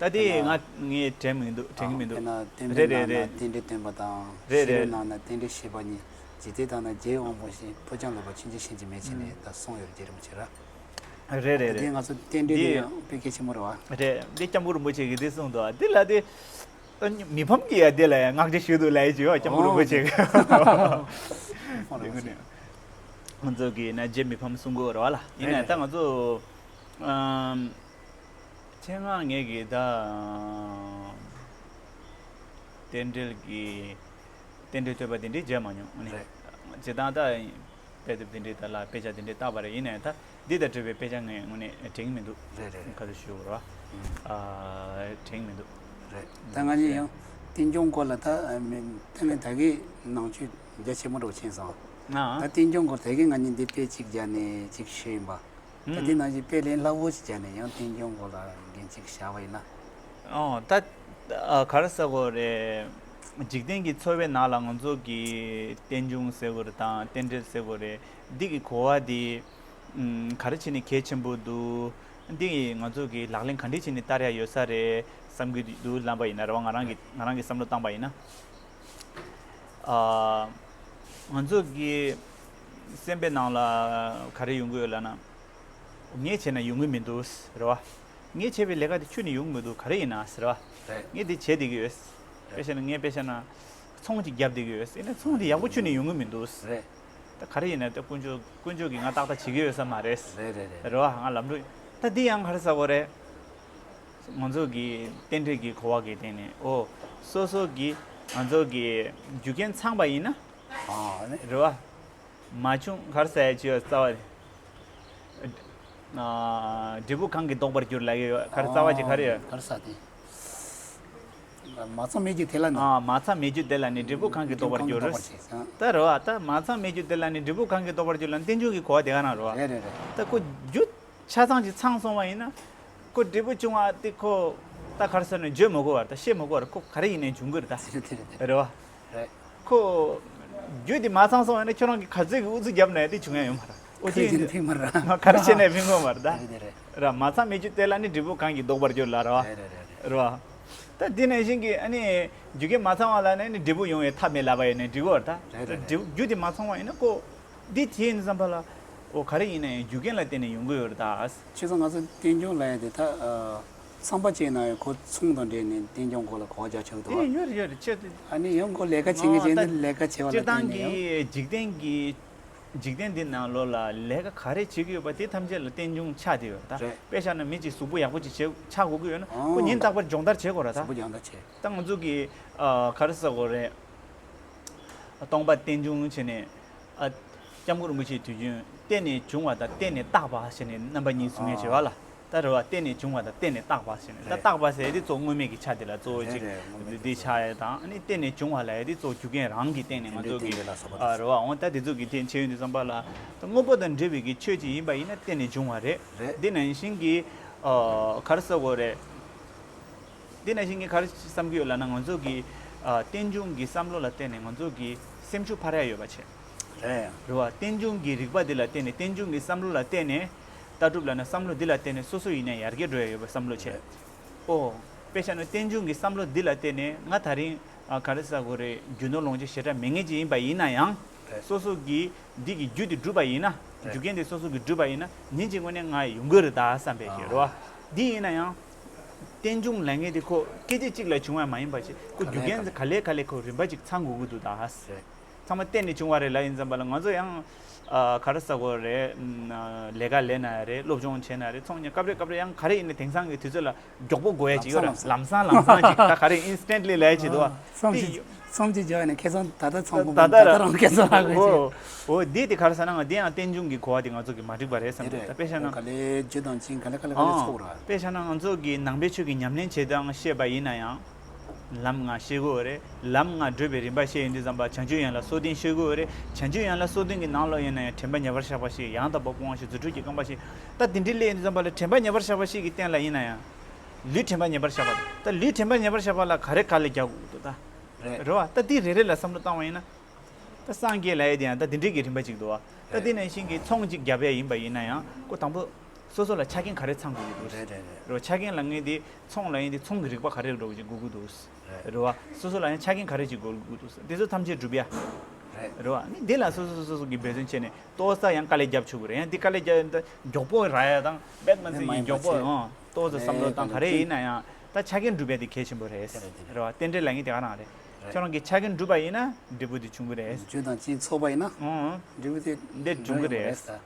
ད་དེ་ང་ངས་དྲན་མི་འདུག་དྲན་གྱི་མི་འདུག་དཔེར་ན་བསྟན་རེད་པའི་རེད་ནང་ན་རེད། རྟེན་འབྲེལ་སྟོན་པ་དང་། རེད་ཤེས་རབ་རེད། ནང་ན་རྟེན་འབྲེལ་བཤད་པ་གཉིས། ཇི་སྲིད་བརྟགས་ན་རྒྱལ་བའི་དབང་པོ་ཞིག །ཕོ་བྱམས་ལོག་པར་ཕྱིན་ཅི་ཕྱིན་ཅི་མེད་བྱས་ནས་ད་གསུངས་ཡོད་རེད་རྗེ་རིན་པོ་ཆེ་ར། རེད་རེད་ད་དེ་རེད། ང་ཚོ་རྟེན་འབྲེལ་དེ་འདི་ཡང་དཔེ་གལ་ཆེན་པོ་རེད་བ། རེད་འདི་སྐྱབས་མགོན་རིན་པོ་ཆེ་གིས་འདི་གསུངས་འདུག་འདི་ལ་དེ། མི་ཕམ་གྱིས་ཡ་དེ་ལ་ཡ་བསྔགས་བརྗོད་ཞུ་འདུག་ལབ་ཡ་ཅིག་ཡོད་སྐྱབས་མགོན་རིན་པོ་ཆེ་གིས། ཧོ་རེད་བ། ང་ཚོ་གི་ན་རྗེ་མི་ཕམ་གསུང་གི་ཡོད་རེད་བ་ལ་ཡིན་ནའི་ད་ང་ཚོ། ཨམ། ཆེད་མངགས་ངེད་ཀྱི་ད་རྟེན་འབྲེལ་གྱི་རྟེན་འབྲེལ་བསྟོད་པ་དེ་འདྲའི་མཇལ་མ་མྱོང་ནི། རེད། བྱེད་སྟངས་ད་དཔེ་དེབ་དེ་འདྲའི་ད་ལ་དཔེ་ཆ་དེ་འདྲའི་བལྟས་པ་རེད་ཡིན་ནའི་ད་འདི་དང་འབྲེལ་བའི་དཔེ་ཆ་ངས་དངོས་གནས་དྲན་གྱི་མི་འདུག་རེད་རེད་རེད། ཁ་ཐུག་ཞུ་དགོས་རེད་བ། ཨ་དྲན་གྱི་མི་འདུག་རེད། ད་ང་གཉིས་ཡང་རྟེན་འབྱུང་སྐོར་ལ་ད་མི་ད་ངས་ད་གི་ནང་ཆོས་རྒྱ་ཆེན་པོ་འདྲ་བོ་ཕྱིན་སོང་། ཨ། ད་རྟེན་འབྱུང་སྐོར་ད་གི་ང་གཉིས་འདི་དཔེ་གཅིག་བརྒྱབ་ནས་གཅིག་ཞུས་ཡིན་པ། ད་དེ་ནང་བཞིན་དཔེ་ལེན་སླ་བོ་ཞིག་བྱས་ནས་ཡང་རྟེན་འབྱུང་སྐོར་ལ་འགན་གཅིག་བཞག་པ་ཡིན་ན། ཨོ་ད་ཨ་ག་རེ་ཟེར་དགོས་རེད། འཇིག་རྟེན་གྱི་འཚོ་བའི་ནང་ལ་ང་ཚོ་གི་རྟེན་འབྱུང་ཟེར་དགོས་རེད་དང་རྟེན་འབྲེལ་ཟེར་དགོས་རེད། འདི་གི་གོ་བ་འདི་ཨམ་ག་རེ་བྱས་ནས་གལ་ཆེན་པོ་འདུག་འདི་ང་ཚོ་གི་ལག་ལེན་ག་འདྲས་བྱས་ནས་བསྟར་ཡ་ཡོད་ས་རེད་བསམ་གྱི་འདུག་ལབ་པ་ཡིན་ན་རེད་བ། ང་རང་གི་ང་རང་གི་བསམ་བློ་བཏང་པ་ཡིན་ན། ཨ་ང་ཚོ་གི་སེམས་པའི་ནང་ལ་ག་རེ་ཡོང་གི་ཡོད་ལབ་ན། ངས་བྱས་ན་ཡོང་གི་མི་འདུག་ཟེར་བ། ངས་བྱས་པའི་ལས་ཀ་དེ་ཁྱོན་ནས་ཡོང་གི་མི་འདུག་ག་རེ་ཡིན་ན་ཟེར་བ། རེད། ངས་དེ་བྱས་བསྡད་ཀྱི་ཡོད། རེད། དཔེ་བཤད་ན་ངས་དཔེ་བཤད་ན། ཚོང་ཅིག་བརྒྱབ་བསྡད་ཀྱི་ཡོད། ཡིན་ན་ཚོང་དེ་ཡག་པོ་ཁྱོན་ནས་ཡོང་གི་མི་འདུག་རེད། ད་ག་རེ་ཡིན་ན་ད་དཀོན་མཆོག་དཀོན་མཆོག་གིས་ང་ཏག་ཏག་བྱེད་ཀྱི་ཡོད་ས་མ་རེད། རེད་རེད་རེད། རེད་བ་ང་ལམ་འགྲོ། ད་འདི་ཡང་ག་རེ་ཟེར་དགོས་རེད། ང་ཚོ་གི་རྟེན་འབྲེལ་གྱི་གོ་བ་གི་སྟེང་ནས་ཨོ། སོ་སོ་གི་ང་ཚོ་གི་རྒྱུ་རྐྱེན་ཚང་པ་ཡིན་ན། ཨ་ནི། རེད་བ། མ་བྱུང་ག་རེ་ཟེར་ཡ་ཅིག་ཡོད་རྩ་བ་རེད། ཨ་འབྲས་བུ་གང་གིས་ལྡོག་པར་འགྱུར་ལབ་ཡོད་ག་རེ་རྩ་བ་ཅིག་ག་རེ་ཡོད། ག་རེ་ཟེར་དེ། མ་ཚང་མེད་རྒྱུ་དེ་ལ་ནི། ཨ་མ་ཚང་མེད་རྒྱུ་དེ་ལ་ནི་འབྲས་བུ་གང་གིས་ལྡོག་པར་འགྱུར། ལྡོག་པར་བྱེད། ད་རེད་བ་ད་མ་ཚང་མེད་རྒྱུ་དེ་ལ་ནི་འབྲས་བུ་གང་གིས་ལྡོག་པར་འགྱུར་ལབ་རྟེན་འབྱུང་གི་གོ་བ་དེ་ག་རང་རེད་བ། རེད་རེད་རེད། ད་ཁོ་རྒྱུ་ཆ་ཚང་ཅིག་ཚང་སོང་བ་ཡིན་ན། ཁོ་འབྲས་བུ་བྱུང་བ་དེ་ཁོ་ད་ག་རེ་ཟེར་ན་བརྗོད་མི་དགོས་པ་རེད་ད་བཤད་མི་དགོས་པ་རེད་ཁོ་ག་རེ་ཡིན་ནའི་འབྱུང་གི་རེད་ད། རེད་རེད་རེད། རེད་བ། རེད། ཁོ། རྒྱུ་དེ་མ་ཚང་སོང་བ་ཡིན་ན་ཁྱོད་རང་གིས་ག་ཚོད་ཀྱི་ཨུ་ཚུགས་བརྒྱབ་ན་དེ་བྱུང་ཡ་ཡོད་མ་རེད། ཨོ་ཅི་ཡིན་ཕིག་མ་རེད། ག་རེ་བྱས་ནའི་ཕིག་མ་མ་རེད་ད། རེད་རེད་རེད། ར་མ་ཚང་མེད་རྒྱུ་དེ་ལ་ནི་འབྲས་བུ་གང་གིས་ལྡོག་པར་འགྱུར་ལབ་རེད་བ། རེད་རེད་རེད། རེད་བ། ད་དེ་ནང་བཞིན་གྱི་ཨ་ནི་རྒྱུ་རྐྱེན་མ་ཚང་བ་ལ་ནི་འབྲས་བུ་ཡོང་བའི་ཐབས་མེད་ལབ་པ་ཡིན་ནའི་འགྲིག་གི་རེད་ད། རེད་རེད་རེད། རྒྱུ་དེ་མ་ཚང་བ་ཡིན་ན་ཁོ། འདི་དེ་ཡིན་བསམ་པ་ལ། འོ་ག་རེ་ཡིན་ན་ཡང་རྒྱུ་རྐྱེན་ལ་བརྟེན་ནས་ཡོང་གི་ཡོད་རེད་ད། བྱས་ཙང་ང་ཚོ་རྟེན་འབྱུང་ལབ་ཡ་དེ་ད་ཨ། ཚངས་པ་བཅས་ན་ཡང་ཁོ་ཚོང་དང་འབྲེལ་ནས་རྟེན་འབྱུང་སྐོར་ལ་གོ་བ་རྒྱག་ཆོག་གི་འདུག་བ། ཡོད་རེད་ཡོད་རེད་ཁྱེད་དེ། ཨ་ནི་ཡང་ཁོ་ལས་ཀ་བྱེད་མཁན་བྱས་ནས་ལས་ཀ་བྱེད་པ་ལ་བརྟེན་ནས་ཡང་། སྤྱིར་བཏང་གི་འཇིག་རྟེན་གྱི། འཇིག་རྟེན་འདི་ནང་ལོགས་ལ་ལས་ཀ་ག་རེ་བྱེད་ཀྱི་ཡོད་པ་དེ་ཐམས་ཅད་ལ་རྟེན་འབྱུང་ཆགས་བསྡད་ཡོད་ད། རེད། དཔེ་བཞག་ན་མི་གཅིག་གཟུགས་པོ་ཡག་པོ་ཅིག་བྱེད་ཆགས་དགོས་ཀྱི་ཡོད་ན་ཁོ་ཨོ། ཉིན་རྟག་པར་སྦྱོང་བརྡར་བྱེད་དགོས་ར་ད། གཟུགས་པོ་སྦྱོང་བརྡར་བྱེད། ད་ང་ཚོ་གི་ཨ་ག་རེ་ཟེར་དགོས་རེད། སྟོང་པ་རྟེན་འབྱུང་བྱས་ནས། ཨ། སྐྱབས་མགོན་རིན་པོ་ཆེའི་དུས་རྒྱུན་བརྟེན་ནས་བྱུང་བ་དང་བརྟེན་ནས་བཏགས་པ་ཞེས་ནས་རྣམ་པ་གཉིས་གསུང་ཡས་བྱེད་པ་ལ། ད་རེད་བ་བརྟེན་ནས་བྱུང་བ་དང་བརྟེན་ནས་བཏགས་པ་ཞེས་ནས་ད་རེད། བཏགས་པ་ཟེར་ཡས་དེ་གཙོ་བོ་དངོས་མེད་ཀྱི་ཆ་དེ་ལ་གཙོ་བོ་རེད་ཅིག་རེད་དངོས་མེད་དེ་ཆགས་ཡས་དང་ཨ་ནི་བརྟེན་ནས་བྱུང་བ་ལབ་ཡས་དེ་གཙོ་བོ་རྒྱུ་རྐྱེན་རང་གི་སྟེང་ནས་ང་ཚོ་གི་ཨ་རེད་བ་འོང་ད་དེ་ཚོ་གི་དེ་བྱས་ཡོང་དུས་ཙམ་པ་ལ་ད་དངོས་པོ་དང་འབྲེལ་བའི་གི་ཆོས་ཅིག་ཡིན་པ་ཡིན་ན་བརྟེན་ནས་བྱུང་བ་རེད། རེད། འདི་ནང་བཞིན་གྱི་ཨ་ག་རེ་ཟེར་དགོས་རེད། འདི་ནང་བཞིན་གྱི་ག་རེ་བསམ་གྱི་ཡོད་ལབ་ན་ང་ཚོ་གི་ཨ་རྟེན་འབྱུང་གི་བསམ་བློ་ལ་བརྟེན་ནས་ང་ཚོ་གི་སེམས་ཤུགས་འཕར་ཡ་ཡོད་པ་བྱས། རེད། རེད་བ། རྟེན་འབྱུང་གི་རིག་པ་འདི་ལ་བརྟེན་ནས་རྟེན་འབྱུང་གི་བསམ་བློ་ལ་བརྟེན་ནས་ལྟ་གྲུབ་ལབ་ན་བསམ་བློ་འདི་ལ་བརྟེན་ནས་སོ་སོ་ཡིན་ན་ཡར་རྒྱས་འགྲོ་ཡ་ཡོད་པའི་བསམ་བློ་བྱས། རེད། ཨོ། དཔེ་བཞག་ན་རྟེན་འབྱུང་གི་བསམ་བློ་འདི་ལ་བརྟེན་ནས་ང་ད་རིང་ཨ་ག་རེ་ཟེར་དགོས་རེད་རྒྱུ་ནོར་ལོངས་སྤྱོད་ཞེ་དྲག་མེད་མཁན་ཅིག་ཡིན་པ་ཡིན་ན་ཡང་། རེད། སོ་སོ་གི་འདི་གི་རྒྱུ་དེ་བསྒྲུབས་པ་ཡིན་ན། རེད། རྒྱུ་རྐྱེན་དེ་སོ་སོ་གིས་བསྒྲུབས་པ་ཡིན་ན་ཉིན་གཅིག་དངོས་གནས་ང་ཡོང་གི་རེད་ད་བསམ་པའི་ཨ་གི་རེད་བ། འདི་ཡིན་ན་ཡང་། རྟེན་འབྱུང་ལབ་མཁན་དེ་ཁོ་སྐད་ཆ་གཅིག་ལ་བྱུང་བ་མ་ཡིན་པ་ཅིག་ཁོ་རྒྱུ་རྐྱེན་ག་ལེ་ག་ལེ་ཁོ་རིམ་པ་ཅིག་ཚང་དགོས་ཀྱི་འདུག་ད། རེད། ཚང་མ་བརྟེན་ནས་བྱུང་བ་རེད་ལབ་ཡིན་ཙམ་པ་ལ་ང་ཚོ་ཡང་། ཨ་ག་རེ་ཟེར་དགོས་རེད། ཨ་ལས་ཀ་ལས་ན་རེད་སློབ་སྦྱོང་བྱས་ན་རེད་ཚོང་གཉེར་སྐབས་རེ་སྐབས་རེ་ཡང་ག་རེ་ཡིན་ནའི་དེང་སང་གི་དུས་ཚོད་ལ་མགྱོགས་པོ་དགོས་ཡ་ཅིག་ཡོད་རེད། ལམ་སང་ལམ་སང་ཅིག་ད་ག་རེ་ཨིན་སི་ཊན་ཊི་ལི་ལབ་ཡ་ཅིག་འདུག་བ། བསམ་གྱི་བསམ་གྱི་བྱ་བ་ནི་ཁེ་བཟང་ད་ལྟ་ཚང་ཁོ་ད་ལྟ་རང་ཁེ་བཟང་རག་དགོས་ཅིག་འོ་འདི་དེ་ག་རེ་ཟེར་ན་ང་འདི་ཡང་རྟེན་འབྱུང་གི་གོ་བ་དེ་ང་ཚོ་གི་མ་འགྲིག་པ་རེད་བསམ་གྱི་འདུག་ད་དཔེ་བཞག་ན། ག་ལེ་རྒྱུ་དང་རྐྱེན་ག་ལེ་ག་ལེ་ག་ལེ་ཚོགས་ར། དཔེ་བཞག་ན་ང་ཚོ་གི་ནང་པའི་ཆོས་ཀྱི་ཉམས་ལེན་བྱེད་སྟངས་བཤད་པ་ཡིན་ན་ཡང་། ལམ་ལྔ་ཤེས་དགོས་རེད། ལམ་ལྔ་བགྲོད་པའི་རིམ་པ་ཤེས་ཡོང་དུས་ཙམ་པ་བྱང་ཆུབ་ཡན་ལག་སོ་བདུན་ཤེས་དགོས་རེད། བྱང་ཆུབ་ཡན་ལག་སོ་བདུན་གྱི་ནང་ལོགས་ཡིན་ན་ཡང་དྲན་པ་ངེས་པར་བཞག་པ་ཞིག་ཡང་དག་པ་སྤོང་བ་ཞིག་རྫུ་འཕྲུལ་གྱི་རྐང་པ་ཞིག་ད་དེ་འདྲའི་སླེབས་ཡོང་དུས་ཙམ་པ་ལ་དྲན་པ་ངེས་པར་བཞག་པ་ཞིག་གི་སྟེང་ལ་ཡིན་ན་ཡང་། ལུས་དྲན་པ་ངེས་པར་བཞག་པ་དང་། ད་ལུས་དྲན་པ་ངེས་པར་བཞག་པ་ལ་ག་རེ་དཀའ་ལས་རྒྱག་དགོས་འདུག་ད། རེད། རེད་བ། ད་འདི་རེ་རེ་ལ་བསམ་བློ་བཏང་བ་ཡིན་ན། ད་སངས་རྒྱས་ལབ་ཡས་དེ་ཡང་ད་འདི་འདྲའི་གི་རིམ་པ་ཅིག་འདུག་བ། ད་རེད། འདི་ནང་བཞིན་གྱི་ཚོང་ཅིག་བརྒྱབ་ཡས་ཡིན་པ་ཡིན་ན་ཡང་ཁོ་དང་པོ་སོ་སོ་ལ་ཆ་རྐྱེན་ག་རེ་ཚང་དགོས་ཀྱི་འདུག་རེད་རེད་རེད། རེད་བ། ཆ་རྐྱེན་ལ་ངེས་ཏེ་ཚོང་ལ་ཡིན་ཏེ་ཚོང་གི་རིག་པ་ག་རེ་འདྲ་བོ་ཅིག་དགོས་ཀྱི་འདུག་རེད། རེད་བ། སོ་སོ་ལ་ཡང་ཆ་རྐྱེན་ག་རེ་ཅིག་དགོས་ཀྱི་འདུག་དེ་ཚོ་ཐམས་ཅད་སྒྲུབ་ཡ། རེད། རེད་བ། ནི་འདི་ལ་སོ་སོ་སོ་སོ་གི་འབད་བརྩོན་བྱས་ནས་ཏོག་ཙམ་ཡང་དཀའ་ལས་རྒྱབ་ཆོག་གི་རེད། ཡང་འདི་དཀའ་ལས་རྒྱབ་ད་མགྱོགས་པོ་རག་ཡ་དང་དཔེ་མ་ཚིག་མ་ཡིན་མགྱོགས་པོ་པ་བྱས། ཨང་ཏོག་ཙམ་བསམ་བློ་བཏང་། རེད། ག་རེ་ཡིན་ན་ཡང་ད་ཆ་རྐྱེན་སྒྲུབ་ཡ་དེ་གལ་ཆེན་པོ་རེད། དེ་རེད་དེ་རེད། རེད་བ། རྟེན་འབྲེལ་ལབ་མཁན་དེ་ག་རང་རེད། རེད། ཁྱོད་རང་གི་ཆ་རྐྱེན་འགྲུབ་པ་ཡིན་ན་འབྲས་བུ་དེ་འབྱུང་གི་རེད། རྒྱུ་དང་རྐྱེན་ཚོགས་པ་ཡིན་ན། ཨང་། འབྲས་བུ་དེ་འདི་འབྱུང་གི་རེད། ད་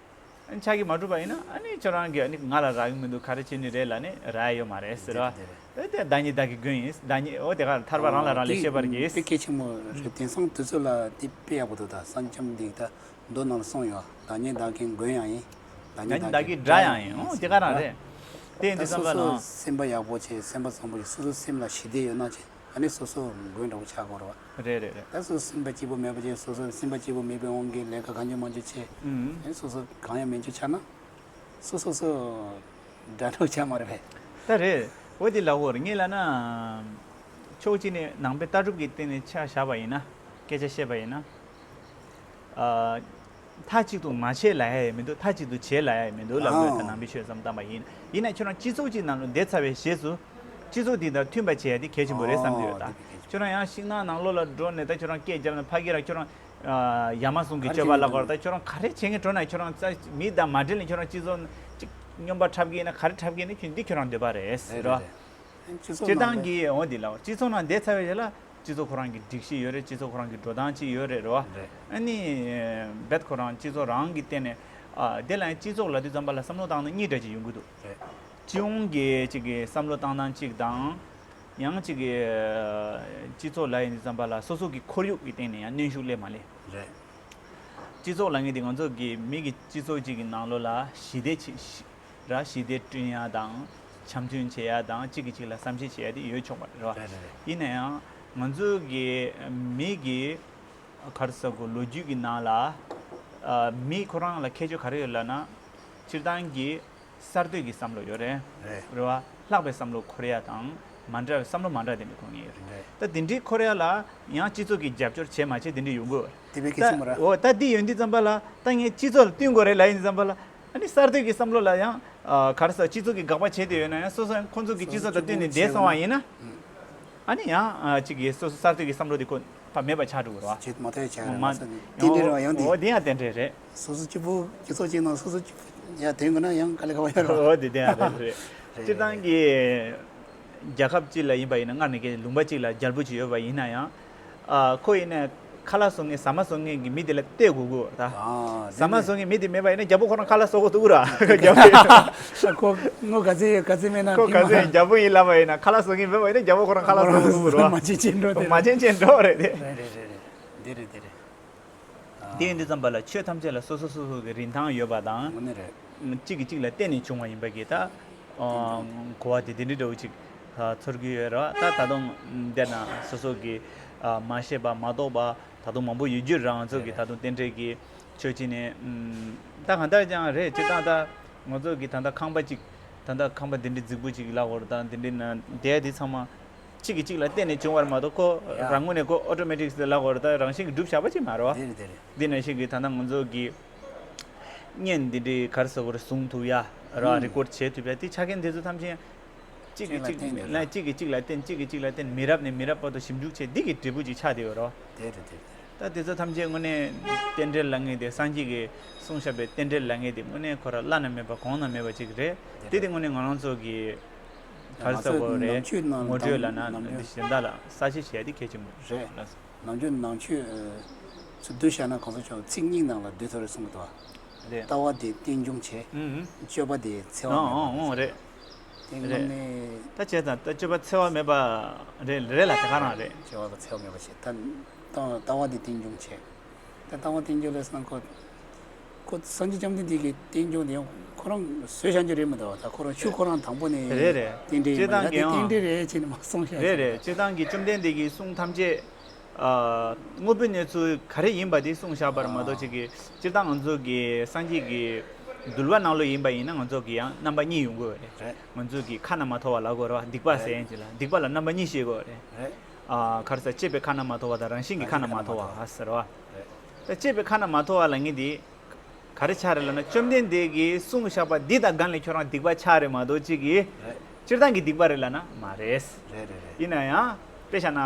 ཨ་ནི་ཆ་རྐྱེན་མ་གྲུབ་པ་ཡིན་ན་ཨ་ནི་ཁྱོད་རང་གིས་ཨ་ནི་ང་ལ་རག་གི་མི་འདུག་ག་རེ་བྱེད་ནི་རེད་ལབ་ནས་རག་ཡ་ཡོད་མ་རེད་ཟེར་བ། དེ་རེད། དེ་བདག་ཉིད་བདག་གི་མགོན་ཡིན། བདག་ཉིད་འོ་དེ་ག་ཐར་པ་རང་ལ་རང་ལས་ཤེས་པར་གྱིས། དེ་གལ་ཆེན་པོ་རེད། དེང་སང་དུས་ཚོད་ལ་དེ་དཔེ་ཡག་པོ་འདུག་ད་སངས་རྒྱས་འདི་ད་མདོ་ནང་ལ་གསུངས་ཡོད། བདག་ཉིད་བདག་གི་མགོན་ཡང་ཡིན། བདག་ཉིད་བདག་གི་དགྲ་ཡང་ཡིན། འོ་དེ་ག་རང་རེད། དེ་ཡིན་དུས་ཙམ་པ་ལ། སེམས་པ་ཡག་པོ་བྱེད། སེམས་པ་བཟང་པོ་བྱེད། སོ་སོ་སེམས་ལ་ཞི་བདེ་ཡོད་ན་བྱེད། ཨ་ནི་སོ་སོ་མགོན་འདྲ་བོ་ཆགས་དགོས་རེད་བ། རེད་རེད་རེད། ད་སོ་སོ་སེམས་པ་སྐྱིད་པོ་མེད་པ་ཅིག་སོ་སོ་སེམས་པ་སྐྱིད་པོ་མེད་པའི་དབང་གིས་ལས་ཀ་གང་བྱུང་མང་བྱུང་བྱས། ཨུམ། ཨ་ནི་སོ་སོ་གང་ཡང་མེད་རྒྱུ་ཆགས་ན། སོ་སོ་སོ་དགྲ་འདྲ་བོ་ཆགས་མ་རེད་པས། ད་རེད། འོ་དེ་ལབ་དགོས་རེད། ངས་ལབ་ན། ཕྱོགས་གཅིག་ནས་ནང་པའི་ལྟ་གྲུབ་ཀྱི་སྟེང་ནས་ཆ་བཞག་པ་ཡིན་ན། སྐད་ཆ་བཤད་པ་ཡིན་ན། ཨ། མཐའ་གཅིག་ཏུ་མ་བྱེད་ལབ་ཡ་ཡང་མི་འདུག་མཐའ་གཅིག་ཏུ་བྱེད་ལབ་ཡ་ཡང་མི་འདུག་ལབ་དགོས། ད་ནང་པའི་ཆོས་བསམ་བཏང་པ་ཡིན། ཡིན་ན་ཁྱོད་རང་སྤྱི་ཚོགས་གཅིག་ནང་ལ་བསྡད་ཚར་བའི་རྗེས་སུ། སྤྱི་ཚོགས་འདི་དང་མཐུན་པ་བྱེད་ཡ་དེ་གལ་ཆེན་པོ་རེད་བསམ་གྱི་ཡོད་ད། ཁྱོད་རང་ཡང་ཤིང་ནགས་ནང་ལོགས་ལ་འགྲོ་ནས་ད་ཁྱོད་རང་སྐད་བརྒྱབ་ན་ཕ་གི་ར་ཁྱོད་རང་། ཡ་མ་ཟུང་གི་སྤྱོད་པ་ལ་གོ་ར་ད་ཁྱོད་རང་ག་རེ་བྱེད་མཁན་འགྲོ་ན་ཁྱོད་རང་རྩ་མི་དང་མ་འབྲེལ་ནས་ཁྱོད་རང་སྤྱི་ཚོགས་ཅིག་སྨྱོན་པ་འཁྲབ་ཀྱི་ཡིན་ན་ག་རེ་འཁྲབ་ཀྱི་ཡིན་ན་ཁྱོད་འདི་ཁྱོད་རང་འདོད་པ་རེད་རེད་རོ། སྤྱི་ཚོགས་སྤྱིར་བཏང་གི་འོ་འདི་ལ་སྤྱི་ཚོགས་ནང་བསྡད་ཚར་བའི་རྗེས་ལ། སྤྱི་ཚོགས་ཁོ་རང་གི་སྒྲིག་གཞི་ཡོད་རེད། སྤྱི་ཚོགས་ཁོ་རང་གི་འགྲོ་སྟངས་ཅིག་ཡོད་རེད་རེད་བ། རེད། ཨ་ནི། རྦད་ཁོ་རང་སྤྱི་ཚོགས་རང་གི་སྟེང་ནས། ཨ་དེ་ལ་ཡང་སྤྱི་ཚོགས་ལབ་དུས་ཙམ་པ་ལ་བསམ་བློ་བཏང་ན་གཉིས་འདྲ་ཅིག་ཡོང་གི་འདུག་རེད། སྤྱི་ཡོངས་ཀྱི་གཅིག་གི་བསམ་བློ་བཏང་སྟངས་གཅིག་དང་། ཡང་གཅིག་གི། སྤྱི་ཚོགས་ལབ་ཡིན་དུས་ཙམ་པ་ལ་སོ་སོ་གི་ཁོར་ཡུག་གི་སྟེང་ནས་ཡང་གནོན་ཤུགས་སླེབས་མ་སླེབས། རེད། སྤྱི་ཚོགས་ལབ་མཁན་དེ་ང་ཚོ་གི་མི་གི་སྤྱི་ཚོགས་གཅིག་གི་ནང་ལོགས་ལ་ཞི་བདེ་ཆེ་ཞི་ར་ཞི་བདེ་བསྐྲུན་ཡ་དང་འཆམ་མཐུན་བྱེད་ཡ་དང་གཅིག་གིས་གཅིག་ལ་བསམ་ཤེས་བྱེད་ཡ་དེ་ཡོད་ཆོག་པ་རེད་བ། རེད་རེད་རེད། ཡིན་ན་ཡང་ང་ཚོ་གི་མི་གི་ག་རེ་ཟེར་དགོས། ལོ་རྒྱུས་ཀྱི་ནང་ལ་ཨ་མི་ཁོ་རང་ལ་ཁྱད་ཆོས་ག་རེ་ཡོད་ལབ་ན། སྤྱིར་བཏང་གི་གསར་གཏོད་ཀྱི་བསམ་བློ་ཡོད་རེད། རེད། རེད་བ། ལྷག་པའི་བསམ་བློ་འཁོར་ཡ་དང་མ་འདྲ་བའི་བསམ་བློ་མ་འདྲ་དེ་འདྲ་འཁོར་མཁན་ཡོད་རེད། རེད། ད་དེ་འདྲའི་འཁོར་ཡ་ལ་ཡང་སྤྱི་ཚོགས་ཀྱིས་རྒྱབ་སྐྱོར་བྱེད་མ་བྱེད་དེ་འདྲ་ཡོང་གི་ཡོད་རེད། དེ་བས་གལ་ཆེན་པོ་ར། ད་འོ་ད་འདི་ཡོང་དུས་ཙམ་པ་ལ་ད་ངས་སྤྱི་ཚོགས་ལ་བསྟུན་དགོས་རེད་ལབ་ཡིན་དུས་ཙམ་པ་ལ། ཨ་ནི་གསར་གཏོད་ཀྱི་བསམ་བློ་ལ་ཡང་། ཨ་ག་རེ་ཟེར། སྤྱི་ཚོགས་ཀྱིས་དགག་པ་བྱས་བསྡད་ཡོད་ན་ཡང་སོ་སོ་ཡང་ཁོང་ཚོ་གི་སྤྱི་ཚོགས་དང་བསྟུན་ནས་བསྡད་སོང་བ་ཡིན་ན། ཨ་ནི་ཡང་ཨ་གཅིག་གིས་སོ་སོ་གསར་གཏོད་ཀྱི་བསམ་བློ་དེ་ཁོ་ཕར་མེད་པ་ཆགས་འགྲོ་གི་རེད་བ། བྱེད་མ་ཐུབ་ཆགས་རེད། མ་མ་ས་ནི་རྟེན་འབྲེལ་རེད་བ། ཡང་དེ། འོ་དེ་ཡང་རྟེན་འབྲེལ་རེད། སོ་སོ་གཅིག་པུ་སྤྱི་ཚོགས་གཅིག་ནང་སོ་སོ་གཅིག་པུ་ཡང་དོན་དགོས་ན་ཡང་དཀའ་ལས་ཁག་པོ་ཡོད་རེད། འོ་དེ་དེ་ཡང་རེད་རེད། རེད་སྤྱིར་བཏང་གི་རྒྱལ་ཁབ་གཅིག་ལ་ཡིན་པ་ཡིན་ན། སྔར་ནས་ཀྱི་ལུང་པ་གཅིག་ལ་རྒྱལ་པོ་གཅིག་ཡོད་པ་ཡིན་ན་ཡང་། ཨ་ཁོ་ཡིན་ན་ཁ་ལག་བཟོ་མཁན་ཟ་མ་བཟོ་མཁན་གྱི་མི་དེ་ལ་བལྟས་དགོས་དགོས་ར། ཨ་ཟ་མ་བཟོ་མཁན་མི་དེ་མེད་པ་ཡིན་ན་རྒྱལ་པོ་ཁོ་རང་ཁ་ལག་བཟོ་དགོས་འདུག་ར། རྒྱལ་པོ་ཡིན་ན། ཁོ་ངོ་ག་ཚོད་ཡོད་ག་ཚོད་མེད་ན་ཁོ་ག་ཚོད་རྒྱལ་པོ་ཡིན་ལབ་པ་ཡིན་ན། ཁ་ལག་བཟོ་མཁན་མེད་པ་ཡིན་ན་རྒྱལ་པོ་ཁོ་རང་ཁ་ལག་བཟོ་དགོས་འདུག་ར། མ་བྱན་ཅན་འགྲོ་དེ་མ་བྱན་ཅན་འགྲོ་རེད་དེ། རེད་རེད་རེད་རེད། འདི་རེད་འདི་རེད། དེ་ཡིན་དུས་ཙམ་པ་ལ་ཆོས་ཐམས་ཅད་ལ་སོ་སོ་སོ་སོ་གི་རིན་ཐང་ཡོད་པ་དང་། དངོས་གནས་རེད། གཅིག་གིས་གཅིག་ལ་བརྟེན་ནས་བྱུང་བ་ཡིན་པ་གི་ད། ཨ་གོ་བ་དེ་དེ་འདྲའི་འདྲ་བོ་ཅིག་ཨ་ཚོར་གྱི་ཡོད་རེད་བ། ད་ད་དུང་འདིར་ན་སོ་སོ་གི་ཨ་མ་ཤེས་པ་མ་རྟོགས་པ་ད་དུང་མང་པོ་ཡོད་རྒྱུ་རེད། ང་ཚོ་གི་ད་དུང་རྟེན་འབྲེལ་གྱི་ཆོས་ཅིག་ནས། ཨམ་ད་གང་ལྟར་ཀྱང་རེད། སྤྱིར་བཏང་ད་ང་ཚོ་གི་ད་ལྟ་ཁང་པ་ཅིག་ད་ལྟ་ཁང་པ་འདི་འདྲའི་རྫིག་པོ་ཅིག་ལབ་དགོས་རེད། ད་འདི་འདྲའི་ནང་བསྡད་དེ་ཚང་མ། གཅིག་གིས་གཅིག་ལ་བརྟེན་ནས་བྱུང་བར་མ་གཏོགས་ཁོ་ཡ། རང་ངོས་ནས་ཁོ་ཨོ་ཊོ་མེ་ཊིག་ལབ་དགོས་རེད། ད་རང་བཞིན་གྱིས་གྲུབ་བཞག་པ་ཅིག་མ་རེད་བ། དེ་རེད་དེ་རེད། འདི་ནང་བཞིན་གྱི་ད་ལྟ་ང་ཚོ་གི་བརྙན་འདི་འདྲའི་ག་རེ་ཟེར་དགོས་རེད། བཟུང་ཐུབ་ཡ་ར། ཨུམ། རི་ཀོཌ་བྱེད་ཐུབ་ཡ་དེ་ཆ་རྐྱེན་དེ་ཚོ་ཐམས་ཅད་གཅིག་གིས་གཅིག་གཅིག་ལ་བརྟེན་ནས་ལ་ར། གཅིག་གིས་གཅིག་ལ་བརྟེན། གཅིག་གིས་གཅིག་ལ་བརྟེན། མི་རབས་ནས་མི་རབས་བར་དུ་ཞིབ་འཇུག་བྱས་འདི་གི་འབྲས་བུ་ཅིག་ཆགས་བསྡད་ཡོད་རེད་བ། དེ་རེད་དེ་རེད། ད་དེ་ཚོ་ཐམས་ཅད་དངོས་གནས་རྟེན་འབྲེལ་ལབ་མཁན་དེ། སངས་རྒྱས་ཀྱིས་གསུངས་བཞག་པའི་རྟེན་འབྲེལ་ལབ་མཁན་དེ་དངོས་གནས་ཁོ་རང་བླ་ན་མེད་པ་གོང་ན་མེད་པ་ཅིག་རེད། དེ་དེ་དེ་རེད། དངོས་གནས་ང་རང་ཚོ་གི་ག་རེ་ཟེར་དགོས་རེད། ནང་ཆོས་ནང་ངོ་སྤྲོད་ལབ་ན་ནང་ཆོས། འདི་གཞན་དག་ལ་གསལ་བཤད་བྱས་ཏེ་གལ་ཆེན་པོ་རེད། ལགས་སོ། ནང་ཆོས་ནང་ཆོས་ཚུར་བསྡུ་བཞག་ན་གང་ཟེར་ཆོག་ཚིག་གཉིས་ནང་ལ་བསྡུས་ཐུབ་རེད་གསུང་གི་འདུག་བ། རེད། ལྟ་བ་དེ་རྟེན་འབྱུང་བྱེད། ཨུ་ཨུ། སྤྱོད་པ་དེ་འཚེ་བ་མེད་པ། ཨང་ཨང་ཨང་། རེད། དེ་རེད། དངོས་གནས། ད་བྱས་ཙང་ད་སྤྱོད་པ་འཚེ་བ་མེད་པ་རེད། རེད་ལ་དེ་ག་རང་རེད། སྤྱོད་པ་འཚེ་བ་མེད་པ་བྱེད། ད་ལྟ་ལྟ་བ་དེ་རྟེན་འབྱུང་བྱེད། ད་ལྟ་བ་རྟེན་འབྱུང་ལས་སང་ཁོ། ཁོ་སངས་རྒྱས་བཅོམ་ལྡན་འདས་ཀྱི་རྟེན་འབྱུང་དེ་ཡང་ཁོ་རང་བཟོས་བཞག་རྒྱུ་རེད་མི་འདུག་ད་ཁོ་རང་ཆོས་ཁོ་རང་དང་པོ་ནས་རེད་རེད། རྟེན་འབྲེལ་ཡིན་སྤྱིར་པ་བཏང་ཡང་གི་དེ་རྟེན་ཡང་འབྲེལ་རེད་ཅེས་ནས་མ་གསུངས་བཞག་རེད་རེད། སྤྱིར་བཏང་གི་བཅོམ་ལྡན་འདས་ཀྱི་གསུང་ཐམས་ཅད། ཨ། དངོས་པོའི་གནས་ཚུལ་ག་རེ་ཡིན་པ་དེ་གསུངས་བཞག་པར་མ་གཏོགས། ཅིག་གི་སྤྱིར་བཏང་ང་ཚོ་གི་སངས་རྒྱས་ཀྱི་འདུལ་བ་ནང་ལོགས་ཡིན་པ་ཡིན་ན་ང་ཚོ་གི་ཡང་རྣམ་པ་གཉིས་ཡོང་གི་ཡོད་རེད། རེད། ང་ཚོ་གི་ཁ་ན་མ་ཐོ་བ་ལབ་དགོས་རེད་བ། སྡིག་པ་ཟེར་ཡིན་ཅིག་ལ་སྡིག་པ་ལ་རྣམ་པ་གཉིས་བཤད་དགོས་རེད། རེད། ཨ། ག་རེ་ཟེར། བཅས་པའི་ཁ་ན་མ་ཐོ་བ་དང་རང་བཞིན་གྱི་ཁ་ན་མ་ཐོ་བ་ཟེར་བ། རེད། ད་བཅས་པའི་ཁ་ན་མ་ཐོ་བ་ལབ་མཁན་དེ། ག་རེ་ཆགས་རེད་ལབ་ན། བཅོམ་ལྡན་འདས་ཀྱིས་གསུངས་བཞག་པ་འདི་དང་སྒང་ལས་ཁྱོད་རང་སྡིག་པ་ཆགས་རེད་མ་གཏོགས། ཅིག་གིས་རེད། སྤྱིར་བཏང་གི་སྡིག་པ་རེད་ལབ་ན་མ་རེད། རེད་རེད་རེད། ཡིན་ན་ཡང་དཔེ་བཞག་ན།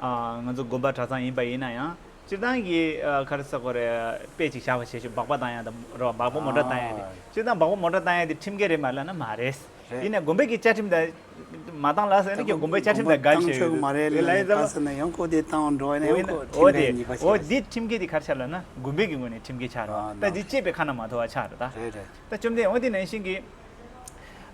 ཨ། ང་ཚོ་དགོན་པ་གྲྭ་ཚང་ཡིན་པ་ཡིན་ན་ཡང་སྤྱིར་བཏང་གི། ཨ། ག་རེ་ཟེར་དགོས་རེད། དཔེ་ཅིག་བཞག་པ་བྱས་ཤིག་སྦག་སྦག་བཏང་ཡ་དང་རེད་བ། སྦག་སྦག་མོ་ཊ་བཏང་ཡ་དེ། ཨ། སྤྱིར་བཏང་སྦག་སྦག་མོ་ཊ་བཏང་ཡ་དེ་ཁྲིམས་འགལ་རེད་མ་ལབ་ན་མ་རེད། རེད། ཡིན་ནའི་དགོན་པའི་གི་བཅའ་ཁྲིམས་དང་མ་བཏང་ལབ་ཟེར་ན་ཀྱང་དགོན་པའི་བཅའ་ཁྲིམས་དང་འགལ་ཞེས་ཡོད་རེད་ལབ་ཡིན་ཙང་། ཟེར་ན་ཡང་ཁོ་དེ་བཏང་འགྲོ་བ་ཡིན་ན་ཡང་ཁོ་ཁྲིམས་འགལ་ཉེས་པ་ཞིག་རེད། འོ་དེ་ཁྲིམས་འགལ་དེ་ག་རེ་ཆགས་ལབ་ན་དགོན་པའི་གི་ངོས་ནས་ཁྲིམས་འགལ་ཆགས་རེད། ད་འདི་བཅས་པའི་ཁ་ན་མ་ཐོ་བ་ཆགས་རེད་ད། རེད་རེད། ད་བཅོམ་ལྡན། འོ་དེ་ནང་བཞིན་གྱི།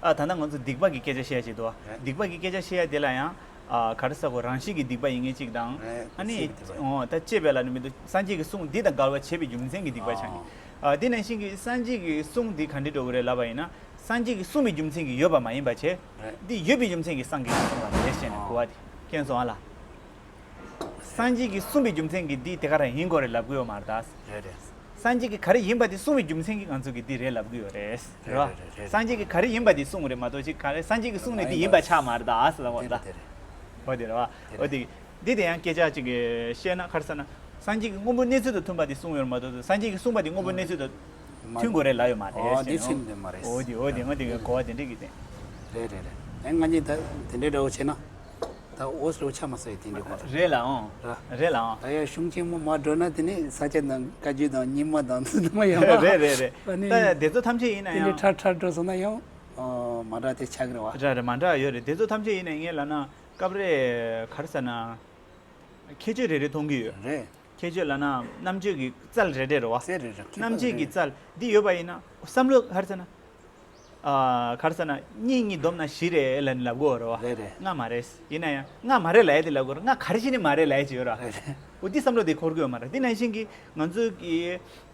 ཨ། ད་ལྟ་ང་ཚོ་སྡིག་པ་གི་སྐད་ཆ་བཤད་ཡ་ཅིག་འདུག་བ། རེད། སྡིག་པ་གི་སྐད་ཆ་བཤད་ཡ་དེ་ལ་ཡང་། ཨ། ག་རེ་ཟེར་དགོས། རང་བཞིན་གྱི་སྡིག་པ་ཡིན་མཁན་གཅིག་དང་། རེད། ཨ་ནི། རང་བཞིན་གྱི་སྡིག་པ། འོ་ད་བཅས་པའི་ལབ་ནི་མི་འདུག་སངས་རྒྱས་ཀྱིས་གསུངས་འདི་དང་འགལ་བ་བྱས་པའི་རྒྱུ་མཚན་གྱི་སྡིག་པ་ཆགས་ནས། ཨ། དེ་ནང་བཞིན་གྱི་སངས་རྒྱས་ཀྱིས་གསུངས་འདི་ག་འདྲ་འདྲ་བོ་རེད་ལབ་པ་ཡིན་ན། སངས་རྒྱས་ཀྱིས་གསུངས་པའི་རྒྱུ་མཚན་གྱིས་ཡོད་པ་མ་ཡིན་པ་བྱས། རེད། འདི་ཡོད་པའི་རྒྱུ་མཚན་གྱིས་སངས་རྒྱས་ཀྱིས་གསུངས་པ་རེད་ཟེར་ནས་གོ་བ་དེ་མཁྱེན་སོང་ཨ་ལ། སངས་རྒྱས་ཀྱིས་གསུངས་པའི་རྒྱུ་མཚན་གྱིས་འདི་དེ་ག་རང་ཡིན་དགོས་རེད་ལབ་ཀྱི་ཡོད་མ་རེད་ད། རེད་རེད། སངས་རྒྱས་ཀྱིས་ག་རེ་ཡིན་པ་དེ་གསུངས་པའི་རྒྱུ་མཚན་གྱིས་ང་ཚོ་གིས་འདི་རེད་ལབ་ཀྱི་ཡོད་རེད། རེད་བ། རེད་རེད་རེད། སངས་རྒྱས་ཀྱིས་ག་རེ་ཡིན་པ་དེ་གསུངས་རེད་མ་གཏོགས། ཅིག་ག་རེ་སངས་རྒྱས་ཀྱིས་གསུངས་ནས་འདི་ཡིན་པ་ཆགས་མ་རེད་ད་ཟེར་བ་དེ་རེད་རེད། འོ་དེ་རེད་བ། འོ་དེ། འདི་དེ་ཡང་སྐད་ཆ་ཅིག་བཤད་ན་ག་རེ་ཟེར་ན། སངས་རྒྱས་ཀྱིས་དངོས་པོའི་གནས་ཚུལ་དང་མཐུན་པ་དེ་གསུངས་ཡོད་རེད་མ་གཏོགས། སངས་རྒྱས་ཀྱིས་གསུངས་པ་དེ་དངོས་པོའི་གནས་ཚུལ་དང་མཐུན་དགོས་རེད་ལབ་ཡོད་མ་རེད། འོ་དེ་ཚུལ་དེ་མ་རེད། འོ་དེ་འོ་དེ་འོ་དེ་གོ་བ་དེ་འདྲ་གི་དེ། རེད་རེད་རེད། ཨེ་ང་གཉིས་ད་དེ་འདྲའི་འདྲ་བོ་བྱས་ན། ད་འོ་སོ་ཆ་མ་སོ་ཡི་དེ་འདྲའི་གོ་རེད་ལ་ཨང་། རེད་ལ་ཨང་། ད་ཡ་གཞུང་ཆེན་མོ་མ་འགྲོ་ན་དེ་ནི་ས་སྐྱ་དང་བཀའ་བརྒྱུད་དང་རྙིང་མ་དང་ཚུལ་དུ་མ་ཡོང་བ། རེད་རེད་རེད། ད་ནི་ད་དེ་ཚོ་ཐམས་ཅད་ཡིན་ན་དེ་ནི་ཡང་ཁྲར་ཁྲར་འགྲོ་སོང་ན་ཡང་། ཨོ་མ་འདྲ་དེ་ཆགས་ཀྱི་རེད་བ། རེད་རེད། མ་འདྲ་ཡོད་རེད། དེ་ཚོ་ཐམས་ཅད་ཡིན་ན་ངས་ལབ་ན་སྐབས་རེ་ག་རེ་ཟེར་ན། ཁྱད་ཆོས་རེ་རེ་མཐོང་གི་ཡོད། རེད། ཁྱད་ཆོས་ལབ་ན་རྣམ་དཔྱོད་ཀྱི་རྩལ་རེ་རེ་རེད་བ། རྩལ་རེ་རེ། རྣམ་དཔྱོད་ཀྱི་རྩལ་འདི་ཡོད་པ་ཡིན་ན་བསམ་བློ་ག་རེ་ཟེར་ན། ཨ། ག་རེ་ཟེར་ན་གཉིས་གཉིས་བསྡོམས་ན་བཞི་རེད་ལབ་ནས་ལབ་དགོས་རེད་བ། རེད་རེད། ལྔ་མ་རེད། ཡིན་ན་ཡང་ལྔ་མ་རེད་ལབ་ཡ་དེ་ལབ་དགོས་རེད། ལྔ་ག་རེ་བྱས་ནས་མ་རེད་ལབ་ཡ་ཅིག་ཡོད་ར། རེད་རེད། འོ་འདི་བསམ་བློ་དེ་འཁོར་གི་ཡོད་མ་རེད། འདི་ནང་བཞིན་གྱི་ང་ཚོ་གི་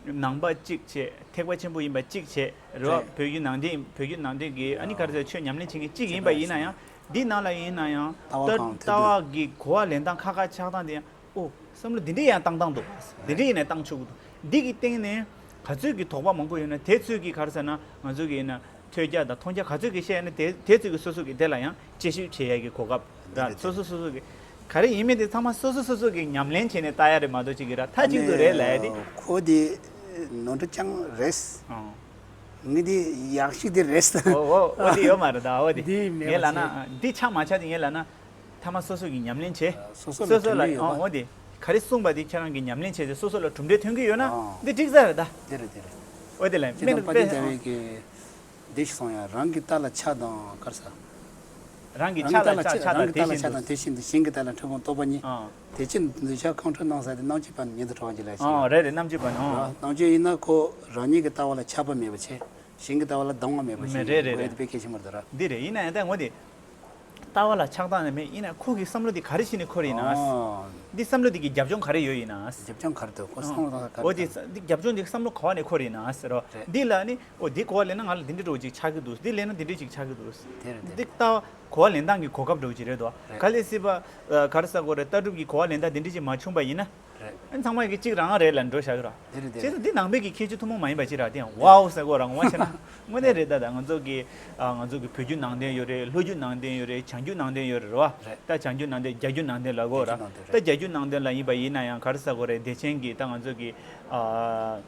ནང་པ་གཅིག་བྱས། ཐེག་པ་ཆེན་པོ་ཡིན་པ་གཅིག་བྱས་རེད་བ། རེད། བོད་བརྒྱུད་ནང་བསྟན། བོད་བརྒྱུད་ནང་བསྟན་གྱི་ཨ་ནི་ག་རེ་ཟེར། ཆོས་ཉམས་ལེན་བྱེད་མཁན་གཅིག་ཡིན་པ་ཡིན་ན་ཡང་། འདི་ནང་ལ་ཡིན་ན་ཡང་ལྟ་བ་ལྟ་གང་ལྟ་ཐོས་བ་གི་གོ་བ་ལེན་སྟངས་ཁག་ཁག་ཆགས་སྟངས་དེ་ཡང་། ཨོ། བསམ་བློ་འདི་འདྲས་ཡང་བཏང་སྟངས་འདུག་འདི་འདྲས་ཡིན་ན་བཏང་ཆོག་གི་འདུག་འདི་གི་སྟེང་ནས་ག་ཚོད་ཀྱི་དོགས་པ་མང་པོ་ཡོད་ན་དེ་ཚོད་ཀྱི་ག་རེ་ཟེར་ན་ང་ཚོ་གི་ཡིན་ན་ཐོས་རྒྱ་དང་མཐོང་རྒྱ་ག་ཚོད་ཀྱི་བཤད་ན་དེ་དེ་ཚོད་ཀྱི་སོ་སོ་གི་དེ་ལ་ཡང་དཔྱད་ཞིབ་བྱེད་ཡ་གི་གོ་སྐབས་ར། རེད་རེད། སོ་སོ་སོ་སོ་གི་ག་རེ་ཡིན་མིན་དེ་ཚང་མ་སོ་སོ་སོ་སོ་གི་ཉམས་ལེན་བྱས་ནས་ལྟ་ཡ་རེད་མ་གཏོགས་ཅིག་གི་ར་མཐའ་གཅིག་ཏུ་རེད་ལབ་ཡ་དེ། ཁོ་དེ་ནོར་འཁྲུལ་ཅང་རེད། ཨང་། ངས་འདི་ཡག་ཤོས་འདི་རེད། འོ་འོ་འོ་འདི་ཡོད་མ་རེད་ད། འོ་འདི་འདི་མེད་ངས་པ་ལབ་ན་བྱས། འདི་ཆགས་མ་ཆགས་དེ་ངས་ལབ་ན། ཐ་མ་སོ་སོ་གི་ཉམས་ལེན་བྱེད། སོ་སོ་ལ་སོ་སོ་དྲན་ལ་གྱི་ཡོད་ཨང་པ། འོ་འདི་ག་རེ་གསུངས་པ་འདི་ཁྱེད་རང་གི་ཉམས་ལེན་བྱས་ཏེ་སོ་སོ་ལ་གྲུབ་འབྲས་ཐོན་གྱི་ཡོད་ན་ཨང་། འདི་འགྲིག་ས་རེད་ད། དེ་རེད་དེ་རེད། འོ་དེ་ལ་སྤྱིར་སྨན་བཏང་དཔེ་དཔལ་ལྡན་རྒྱལ་བའི་གི་འདི་ཞིག་གསུངས་ཡ། རང་གི་རྟ་ལ་ཆགས་དང་ག་རེ་ཟ། རང་གི་ཆགས་ལ་ཆགས་ཆགས་དང་དེ་བཞིན་དུ། དེ་བཞིན་དུ་གཞན་གྱི་རྟ་ལ་འཁྲུལ་སྤོང་རྟོག་པ་གཉིས། ཨང་། དེ་ཕྱིར་འདོད་ཆགས་ཁོང་ཁྲོ་སྣང་ས་དེ་རྣམ་དཔྱོད་པ་ཉིད་དུ་གྲོལ་བར་འགྱུར་ལ་ཞེས། ཨང་། རེད་རེད། རྣམ་དཔྱོད་པ་ནི། ཨང་། རྣམ་དཔྱོད་ཡིན་ན་ཁོ་རང་ཉིད་ཀྱི་ལྟ་བ་ལ་ཆགས་པ་མེད་པ་བྱས། གཞན་གྱི་ལྟ་བ་ལ་སྡང་བ་མེད་པ་བྱས། མེད། རེད་རེད་རེད། དཔེ་གལ་ཆེན་པོ་རེད་ད་ར། འདི་རེད། ཡིན་ན་ཡང་ད་ངོ་དེ། ལྟ་བ་ལ་ཆགས་སྡང་ནི་མེད། ཡིན་ན་ཁོ་གི་བསམ་བློ་དེ་ག་རེ་བྱས་ནས་འཁོར་ཡིན་ན། ཨོ། འདི་བསམ་བློ་དེ་གི་རྒྱབ་ལྗོངས་ག་རེ་ཡོད་ཡིན་ན། རྒྱབ་ལྗོངས་ག་རེ་འདུག་ཁོ་བསམ་བློ་ག་རེ། འོ་དེ་འདི་རྒྱབ་ལྗོངས་དེ་བསམ་བློ་ག་བ་ནས་འཁོར་ཡིན་ན་ཟེར་རོ། རེད། འདི་ལ་ནི་འོ་དེ་གོ་བ་ལེན་ན་ང་ལ་འདི་འདྲ་འདྲ་བོ་ཅིག་ཆགས་ཀྱི་འདུག་འདི་ལེན་ན་འདི་འདྲ་ཅིག་ཆགས་ཀྱི་འདུག་དེ་རེད་དེ་འདི་རེད། ལྟ་བ་གོ་བ་ལེན་སྟངས་ཀྱི་གོ་སྐབས་འདྲ་བོ་ཅིག་རེད་དོ། རེད། ག་ལས་སྲིད་པ། ཨ། ག་རེ་ཟེར་དགོས་རེད། ལྟ་གྲུབ་ཀྱི་གོ་བ་ལེན་སྟངས་འདི་འདྲ་ཅིག་མ་བྱུང་པ་ཡིན་ན། རེད། ཨ་ནི་ཚང་མ་གི་གཅིག་རང་རེད་ལབ་འགྲོ་བཞག་གི་ར། དེ་རེད་དེ་བྱས་རེད། ཙང་འདི་ནང་པའི་གི་ཁྱད་ཆོས་ཐུན་མོང་མ་ཡིན་པ་ཅིག་ར། དེ་ཡང་ཝའོ་ཟེར་དགོས་ར། ངོ་མ་བྱས་ན་དངོས་གནས་རེད་ད། ད་ང་ཚོ་གི། ཨ། ང་ཚོ་གི་བོད་བརྒྱུད་ནང་བསྟན་ཡོད་རེད། ལྷོ་བརྒྱུད་ནང་བསྟན་ཡོད་རེད། བྱང་བརྒྱུད་ནང་བསྟན་ཡོད་རེད་བ། རེད། ད་བྱང་བརྒྱུད་ནང་བསྟན། རྒྱ་བརྒྱུད་ནང་བསྟན་ལབ་དགོས་ར། རྒྱ་བརྒྱུད་ནང་བསྟན་རེད། ད་རྒྱ་བརྒྱུད་ནང་བསྟན་ལ་ཡིན་པ་ཡིན་ན་ཡང་ག་རེ་ཟེར་དགོས་རེད། བདེ་ཆེན་གྱི་ད་ང་ཚོ་གི། ཨ།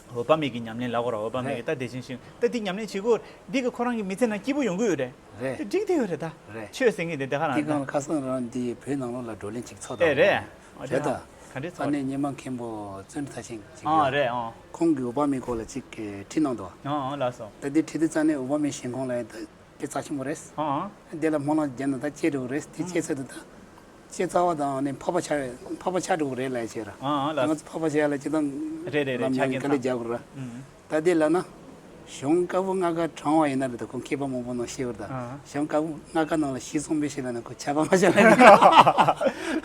འོད་དཔག་མེད་ཀྱི་ཉམས་ལེན་ལབ་དགོས་ར། འོད་དཔག་མེད་ཀྱི། རེད། ད་བདེ་ཆེན་ཞིང་ད་འདི་ཉམས་ལེན་བྱེད་དགོས། འདི་གི་ཁོ་རང་གི་མི་ཚེ་ནང་སྐྱིད་པོ་ཡོང་གི་ཡོད་རེད། རེད། དེ་འགྲིག་བསྡད་ཡོད་རེད་ད། རེད། ཆོས་ཟེར་མཁན་དེ་དེ་ག་རང་རེད་ད། དེ་གང་ལ་ཁ་སང་རང་འདི་བོད་ནང་ལོགས་ལ་བགྲོ་གླེང་ཅིག་ཚོགས་ཨེ་དང་། རེད། ཨ། རེད་ད། ག་འདྲས་ཨ་ཚོགས་ནས་རེད། སྙེ་མ་མཁན་པོ་བཙུན་ཐར་ཤིང་ཅིག་ཨ་ཡོད། རེད་ཨང་། ཁོང་གིས་འོད་དཔག་མེད་སྐོར་ལ་ཅིག་གི་བྲིས་གནང་འདུག་ཨང་ཨང་། ལགས་སོ། ད་འདི་བྲིས་དུས་ཙང་ནས་འོད་དཔག་མེད་ཞིང་ཁོངས་ལ་ད་དཔེ་རྩ་ཆེན་པོ་རེད། ཨང་ཨང་། དེ་ལ་སྨོན་ལམ་རྒྱབ་ན་ད་ལྕེ་འགྲོ་གི་རེད། དེ་ལྕེ་ཚད་དུ་ད། ལྕེ་རྩ་བ་དང་ནི་འཕགས་པ་ཆགས་འཕགས་པ་ཆགས་འགྲོ་གི་རེད་ལབ་བྱས་ར། ཨང་ཨང་། ལགས་སོ། ད་ང་ཚོ་འཕགས་པ་ཆགས་ལ་ཅི་དང་། རེད་རེད་རེད། ལམ་ཆགས་ཡང་གི་ག་འདྲས་རྒྱག་དགོས་ར། ཨང་། ད་དེ་ལབ་ན། གཞུང་བཀའ་པོད་ལྔ་ཀ་དྲངས་པ་ཡིན་ན་རེད་ད། ཁོང་མཁས་པ་མང་པོ་ནང་བཤད་པར་ད། ཨ། གཞུང་བཀའ་པོད་ལྔ་ཀ་ནང་ལ་ཤེས་སོང་པའི་ཤེས་ལ་ན་ཁོ་ཆ་པ་མ་བྱ་ལ་རེད།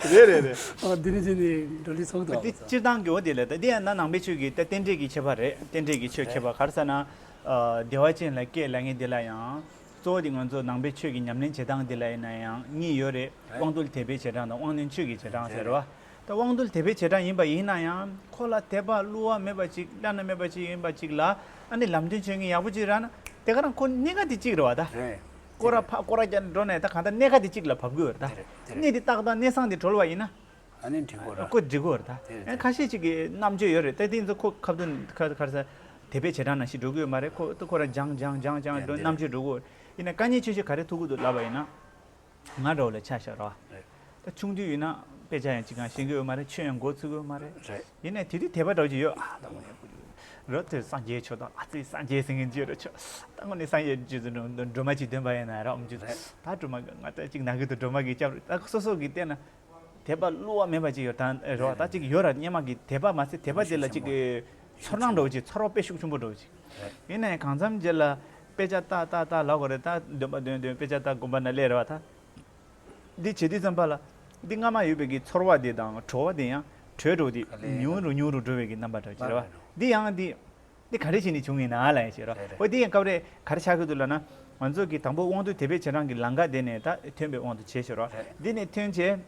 རེད་རེད་རེད། ཨ་འདི་ནི་ཅི་ནི་འགྲོ་ལི་ཚོགས་དང་། འདི་སྤྱིར་བཏང་གི་འོ་དེ་ལས་ད་འདི་ཡང་ན་ནང་པའི་ཆོས་ཀྱི་ད་རྟེན་འབྲེལ་གྱི་ཁྱད་པར་རེད། རྟེན་འབྲེལ་གྱི་ཆོས་ཁྱད་པར་ག་རེ་ཟེར་ན། ཨ་བདེ་བ་ཅན་ལ་སྐྱེས་ལབ་མཁན་འདི་ལ་ཡང་གཙོ་བོ་དེ་ང་ཚོ་ནང་པའི་ཆོས་ཀྱི་ཉམས་ལེན་བྱེད་སྟངས་འདི་ལ་ཡིན་ན་ཡང་གཉིས་ཡོད་རེད། དབང་རྟུལ་དད་པའི་བྱེ་བྲག་དང་དབང་རྣོན་ཆོས་ཀྱི་བྱེ་བྲག་ཟེར་བ། ད་དབང་རྟུལ་དད་པའི་བྱེ་བྲག་ཡིན་པ་ཡིན་ན་ཡང་ཁོ་ལ་དད་པ་བསླུ་བ་མེད་པ་ཅིག་བླ་ན་མེད་པ་ཅིག་ཡིན་པ་ཅིག་ལ། ཨ་ནི་ལམ་སྟོན་བྱེད་མཁན་ཡག་པོ་ཅིག་རག་ན་དེ་ག་རང་ཁོ་གནད་འགག་དེ་གཅིག་རེད་བ་ད། རེད། སྐོར་ར་ཕ་སྐོར་ར་རྒྱག་འགྲོ་ནས་ད་གང་ལྟར་གནད་འགག་དེ་གཅིག་ལ་བབས་དགོས་རེད་ད། དེ་རེད་དེ་རེད། གནད་དེ་ཏག་ཏག་གནས་ཚང་དེ་གྲོལ་བ་ཡིན་ན། ཨ་ནི་འགྲིག་གོ་ར། ཁོ་འགྲིག་གོ་ར་ད། དེ་རེད་ཨ་ཁ་ཤས་ཅིག་གི་རྣམ་དཔྱོད་ཡོད་རེད་ད། དེ་ཚོ་ཁོ་ཁ་བསྡུ་ཁ་ཁ་ས་དད་པའི་བྱེ་བྲག་ནང་བཞིན་འགྲོ་གི་ཡོད་མ་རེད། ཁོ་ཁོ་ར་སྦྱང་སྦྱང་སྦྱང་སྦྱང་འགྲོ་རྣམ་དཔྱོད་འགྲོ་གི་ཡོད། ཡིན་ན་དཀའ་ངལ་ཆེ་ཤོས་ག་རེ་ཐུག་གི་འདུག་ལབ་པ་ཡིན་ན། ང་འདྲ་བོ་ལ་ཆ་བཞག་རོགས། རེད། ད་ཆུང་དུས་ཡིན་ན་དཔེ་ཆ་ཡང་ཅི་གང་ཤེས་ཀྱི་ཡོད་མ་རེད། ཆོས་ཡང་མགོ་ཚོས་ཀྱི་ཡོད་མ་རེད། རེད། ཡིན་ནའི་དེ་དུས་དད་པ་འདྲ་བོ་ཅིག་ཡོད། ཨ་ད་རོ་དེ་སངས་རྒྱས་ཆོས་དང་ཨ་ཙི་སངས་རྒྱས་ཟེར་མཁན་ཅིག་ཡོད་རེད་ཆོ། ད་དངོས་གནས་སངས་རྒྱས་ཅིག་ཏུ་སྒྲོལ་མ་ཅིག་འདོན་པ་ཡིན་ན་རོགས་མ་ཅིག་རེད། ད་སྒྲོལ་མ་ང་ད་ཅིག་ན་གི་འདུག་སྒྲོལ་མ་གི་སྐྱབས་རེད། ད་སོ་སོ་གི་བལྟས་ན་དད་པ་བསླུ་བ་མེད་པ་ཅིག་ཡོད་ད་རོགས། ད་ཅིག་ཡོད་ར་སྔོན་མ་གི་དད་པ་མ་ཟད་དད་པ་དེ་ལ་ཅིག་གི་ཚོར་སྣང་འདྲ་བོ་ཅིག་ཚོར་བ་དཔེ་ཤུགས་ཆེན་པོ་འདྲ་བོ་ཅིག་ཡིན་ནའི་གང་འཚམ་རྗེས་ལ་དཔེ་ཆ་ལྟ་ལྟ་ལྟ་ལབ་དགོས་རེད། ད་འདོན་པ་འདོན་འདོན་དཔེ་ཆ་ལྟ་དགོན་པ་ན་སླེབས་རེད་བ་ད། འདི་བྱེད་དུས་ཙམ་པ་ལ་འདི་སྔ་མ་ཡོད་པའི་གི་ཚོར་བ་དེ་དང་བྲོ་བ་དེ་ཡང་བྲོས་འགྲོ་དེ་ག་ལེར་ཉུང་རུ་ཉུང་རུ་འགྲོ་བའི་གི་རྣམ་པ་འདྲ་ཅིག་རེད་བ། འདི་ཡང་འདི་འདི་ག་རེ་བྱས་ནས་བྱུང་ངེས་ན་ལ་ཡང་ཞེས་རོ། རེད་རེད། འོ་འདི་ཡང་སྐབས་རེ་ག་རེ་ཆགས་ཀྱི་འདུག་ལབ་ན་ང་ཚོ་གི་དང་པོ་དབང་རྟུལ་དད་པའི་བྱེ་བྲག་གི་ལམ་ཁ་དེ་ནས་ད་ཐོན་པའི་དབང་དུ་བྱས་ཞེས་རོ། རེད། འདི་ནས་ཐོན་བྱས།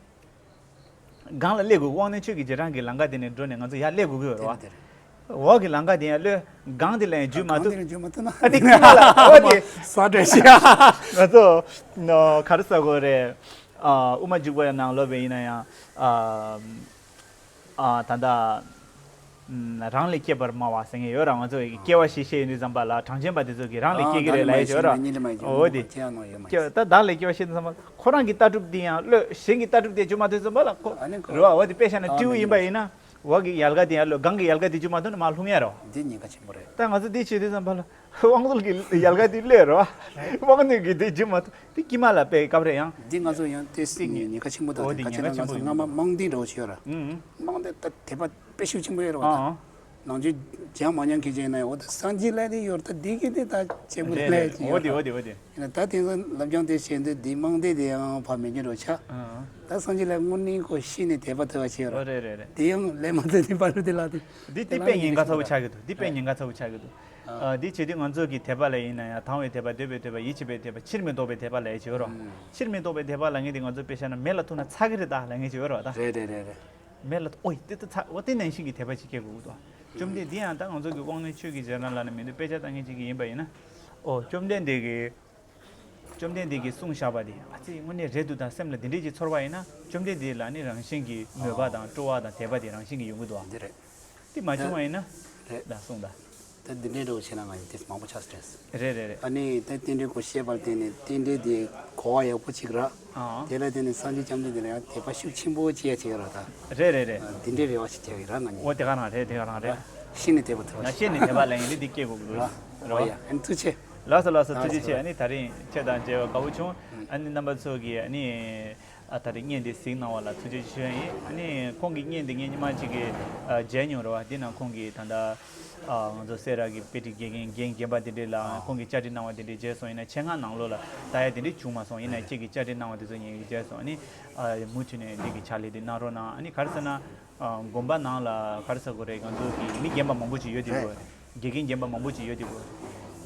སྒང་ལ་སླེབས་དགོས། དབང་རྣོན་ཆོས་ཀྱི་བྱེ་བྲག་གི་ལམ་ཁ་དེ་ནས་འགྲོ་ནས་ང་ཚོ་ཡར་སླེབས་དགོས་ཀྱི་ཡོད་རེད་བ། དེ་རེད། འོག་གི་ལམ་ཁ་དེ་ཡང་གློད། སྒང་དེ་ལ་ཡང་འཇུ་མ་གང་ཐུབ། དེ་ལ་འཇུ་མ་ཐུབ་ན། ཨ་དེ་ཁྱི་མ་ལ་འོ་དེ། ས་འདྲ་ཤི་ཡ། ང་ཚོ་ནོ་ག་རེ་ཟ་དགོས་རེད། ཨ་དབུ་མ་འཇུག་པ་ཡང་ནང་ལོགས་པའི་ཡིན་ན་ཡང་ཨ་ཨ་ད་ལྟ་ཨམ་རང་ལས་སྐྱེས་པར་སྨྲ་བ་ཟེར་མཁན་ཡོད་ར། ང་ཚོ་ཡི་སྐྱེ་བ་ཤི་ཤེས་ཡིན་དུས་ཙམ་པ་ལ་གྲངས་ཅན་པ་དེ་ཚོ་གིས་རང་ལས་སྐྱེ་གི་རེད་ལབ་ཡ་ཡོད་ར། འོ་དེ། ད་བདག་ལས་སྐྱེ་བ་ཤི་དུས་ཙམ་པ་ལ་ཁོ་རང་གི་ལྟ་གྲུབ་དེ་ཡང་གློད། གཞན་གྱི་ལྟ་གྲུབ་དེ་འཇུ་མ་ཐུབ་ཙམ་པ་ལ་ཁོ་ཨ་ནི་ཁོ་རེད་བ། འོ་དེ་དཔེ་བཞག་ན་སྤྲེའུ་ཡིན་པ་ཡིན་ན། འོག་གི་ཡལ་ག་དེ་ཡར་གློད། སྒང་གི་ཡལ་ག་དེ་འཇུ་མ་ཐུབ་ན་མར་ལྷུང་ཡ་རོ། འདི་ཉེན་ཁ་ཆེན་པོ་རེད། ད་ང་ཚོ་འདི་བྱེད་དུས་ཙམ་པ་ལ་དབང་རྟུལ་གྱི་ཡལ་ག་དེ་གློད་རོ། དབང་རྣོན་གྱི་དེ་འཇུ་མ་ཐུབ། དེ་ཀྱི་མ་ལ་དཔེ་སྐབས་རེ་ཡང་། འདི་ང་ཚོ་ཡང་ཏོག་ཙམ་ཉེན་ཁ་ཆེན་པོ་དང་འོ་དེ་ག་ཚོད་ན་ང་ཚོ་སྔ་མ་རྨོངས་དད་འདྲ་བོ་ཞིག་ཡོད་ར། རྨོངས་དད་ད་དད་པ་དཔེ་ཤུགས་ཆེན་པོ་ཡོད་ར་བ་ད། ནང་ཆོས་སྦྱང་མ་མྱོང་མཁན་ཅིག་ཡིན་ན་ཡང་འོ་ད་སངས་རྒྱས་ལབ་དེ་ཡོད་ར་ད། འདི་གི་དེ་ད་བྱེད་དགོས་རེད་ལབ་ཅིག་ཡོད་ར། འོ་དེ་འོ་དེ་འོ་དེ། ཡིན་ན་ད་དེང་སང་སློབ་སྦྱོང་དེ་བྱས་འདི་འདི་རྨོངས་དད་དེ་ཡང་ཕར་མི་འགྱུར་རོ་ཆ། ད་སངས་རྒྱས་ལ་དངོས་གནས་ཁོ་ཤེས་ནས་དད་པ་ཐོབ་པ་བྱས་རོ། རེད་རེད་རེད། དེ་ཡང་ལས་མ་ཐོན་ནས་བར་དུ་དེ་ལ་དེ། འདི་འདི་དཔེ་ཉེན་ཁ་ཚ་བོ་ཆགས་ཀྱི་འདུག་འདི་དཔེ་ཉེན་ཁ་ཚ་བོ་ཆགས་ཀྱི་འདུག་ཨ་འདི་བྱེད་དུས་ང་ཚོ་གི་དད་པ་ལ་ཡིན་ན་ཡང་དང་བའི་དད་པ་འདོད་པའི་དད་པ་ཡིད་ཆེས་པའི་དད་པ་ཕྱིར་མི་ལྡོག་པའི་དད་པ་ལ་ཡིད་ཆེས་རོ། ཕྱིར་མི་ལྡོག་པའི་དད་པ་ལ་ངེས་དེ་ང་ཚོ་དཔེ་བཞག་ན་མེ་ལ་ཐུག་ན་ཚ་གི་རེད་ད་ལ་ངེས་ཅིག་ཡོད་རོ་ད། རེད་རེད་རེད་རེད། མེ་ལ་ཨོ་ཡི་དེ་ད་ཚ་འོ་དེ་ནང་བཞིན་གྱི་དད་པ་ཅིག་སྐྱེ་དགོས་ཀྱི་འདུག་བཅོམ་ལྡན་འདི་ཡང་ད་ང་ཚོ་གི་དབང་རྣོན་ཆོས་ཀྱི་བྱེ་བྲག་ལ་ནི་མི་འདུག་དཔེ་ཆ་ལྟ་མཁན་ཅིག་གི་ཡིན་པ་ཡིན་ན། ཨོ་བཅོམ་ལྡན་འདས་ཀྱི། བཅོམ་ལྡན་འདས་ཀྱིས་གསུངས་བཞག་པ་དེ་ཨ་ཙི་དངོས་གནས་རེད་འདུག་དང་སེམས་ལ་འདི་འདྲས་ཀྱི་ཚོར་བ་ཡིན་ན་བཅོམ་ལྡན་འདས་ལ་ནི་རང་བཞིན་གྱི་མོས་པ་དང་སྤྲོ་བ་དང་དད་པ་དེ་རང་བཞིན་གྱིས་ཡོང་གི་འདུག་ཨ། འདི་རེད། དེ་མ་བྱུང་བ་ཡིན་ན། རེད། ད་གསུངས་ད། ད་འདི་འདྲས་འདྲ་བོ་བྱས་ན་ང་ཡི་དེ་མང་པོ་ཆགས་སི་རེད། རེད་རེད་རེད། ཨ་ནི་ད་རྟེན་འབྲེལ་སྐོར་བཤད་པར་བརྟེན་ནས་རྟེན་འབྲེལ་དེ་གོ་བ་ཡག་པོ་ཅིག་རག་ཨང་། དེ་ལ་བརྟེན་ནས་སངས་རྒྱས་བཅོམ་ལྡན་འདས་ལ་ཡང་དད་པ་ཤུགས་ཆེན་པོ་བྱེད་ཡ་བྱེད་ཡ་རག་ད། རེད་རེད་རེད། འདི་འདྲའི་རེ་བ་ཞིག་བྱེད་ཡ་རག་ང་ནི། འོ་དེ་ག་རང་རེད་དེ་ག་རང་རེད། ཤེས་ནས་དད་པ་ཐོབ་ང་ཤེས་ནས་དད་པ་ལ་ཡིན་དེ་འདི་སྐྱེ་དགོས་ཀྱི་རེད། རེད་བ། ཨ་ནི་ཐུགས་རྗེ་ཆེ། ལགས་སོ་ལགས་སོ་ཐུགས་རྗེ་ཆེ། ཨ་ནི་ད་རིང་ཁྱེད་དང་མཇལ་བ་དགའ་བོ་བྱུང་། ཨ་ནི་རྣམ་པ་ཚོ་གིས་ཨ་ནི་ཨ་ད་རིང་བརྙན་འདི་གཟིགས་གནང་བ་ལ་ཐུགས་རྗེ་ཆེ་ཞུ་ཡ་ཡིན། ཨ་ནི་ཁོང་གི་བརྙན་འདི་ངས་ཉི་མ་གཅིག་གི་ཨ་མཇལ་མྱོང་རེད་བ། འདི་ནང་ཁོང་གིས་ད་ལྟ་ཨ་ང་ཚོ་སེ་ར་གི་དཔེ་ཁྲིད་དགེ་རྒན་རྒན་རྒན་པ་དེ་འདྲས་ལ་ཁོང་གིས་བཅར་འདྲི་གནང་བ་དེ་འདྲས་མཇལ་སོང་། ཡིན་ན་ཆེད་མངགས་ནང་ལོགས་ལ་ལྟ་ཡ་དེ་འདྲས་བྱུང་མ་སོང་། ཡིན་ན་ཁྱེད་ཀྱིས་བཅར་འདྲི་གནང་བ་དེ་ཚོ་ངས་མཇལ་སོང་། ཨ་ནི་ཨ་མུ་མཐུད་ནས་འདི་གི་ཕྱག་ལས་འདི་གནང་རོགས་གནང་། ཨ་ནི་ག་རེ་ཟེར་ན། ཨ་དགོན་པ་ནང་ལ་ག་རེ་ཟེར་དགོས་རེད། ང་ཚོ་གི་མི་རྒན་པ་མང་པོ་ཅིག་ཡོད་དེ་གོ། དགེ་རྒན་རྒན་པ་མང་པོ་ཅིག་ཡོད་དེ་གོ།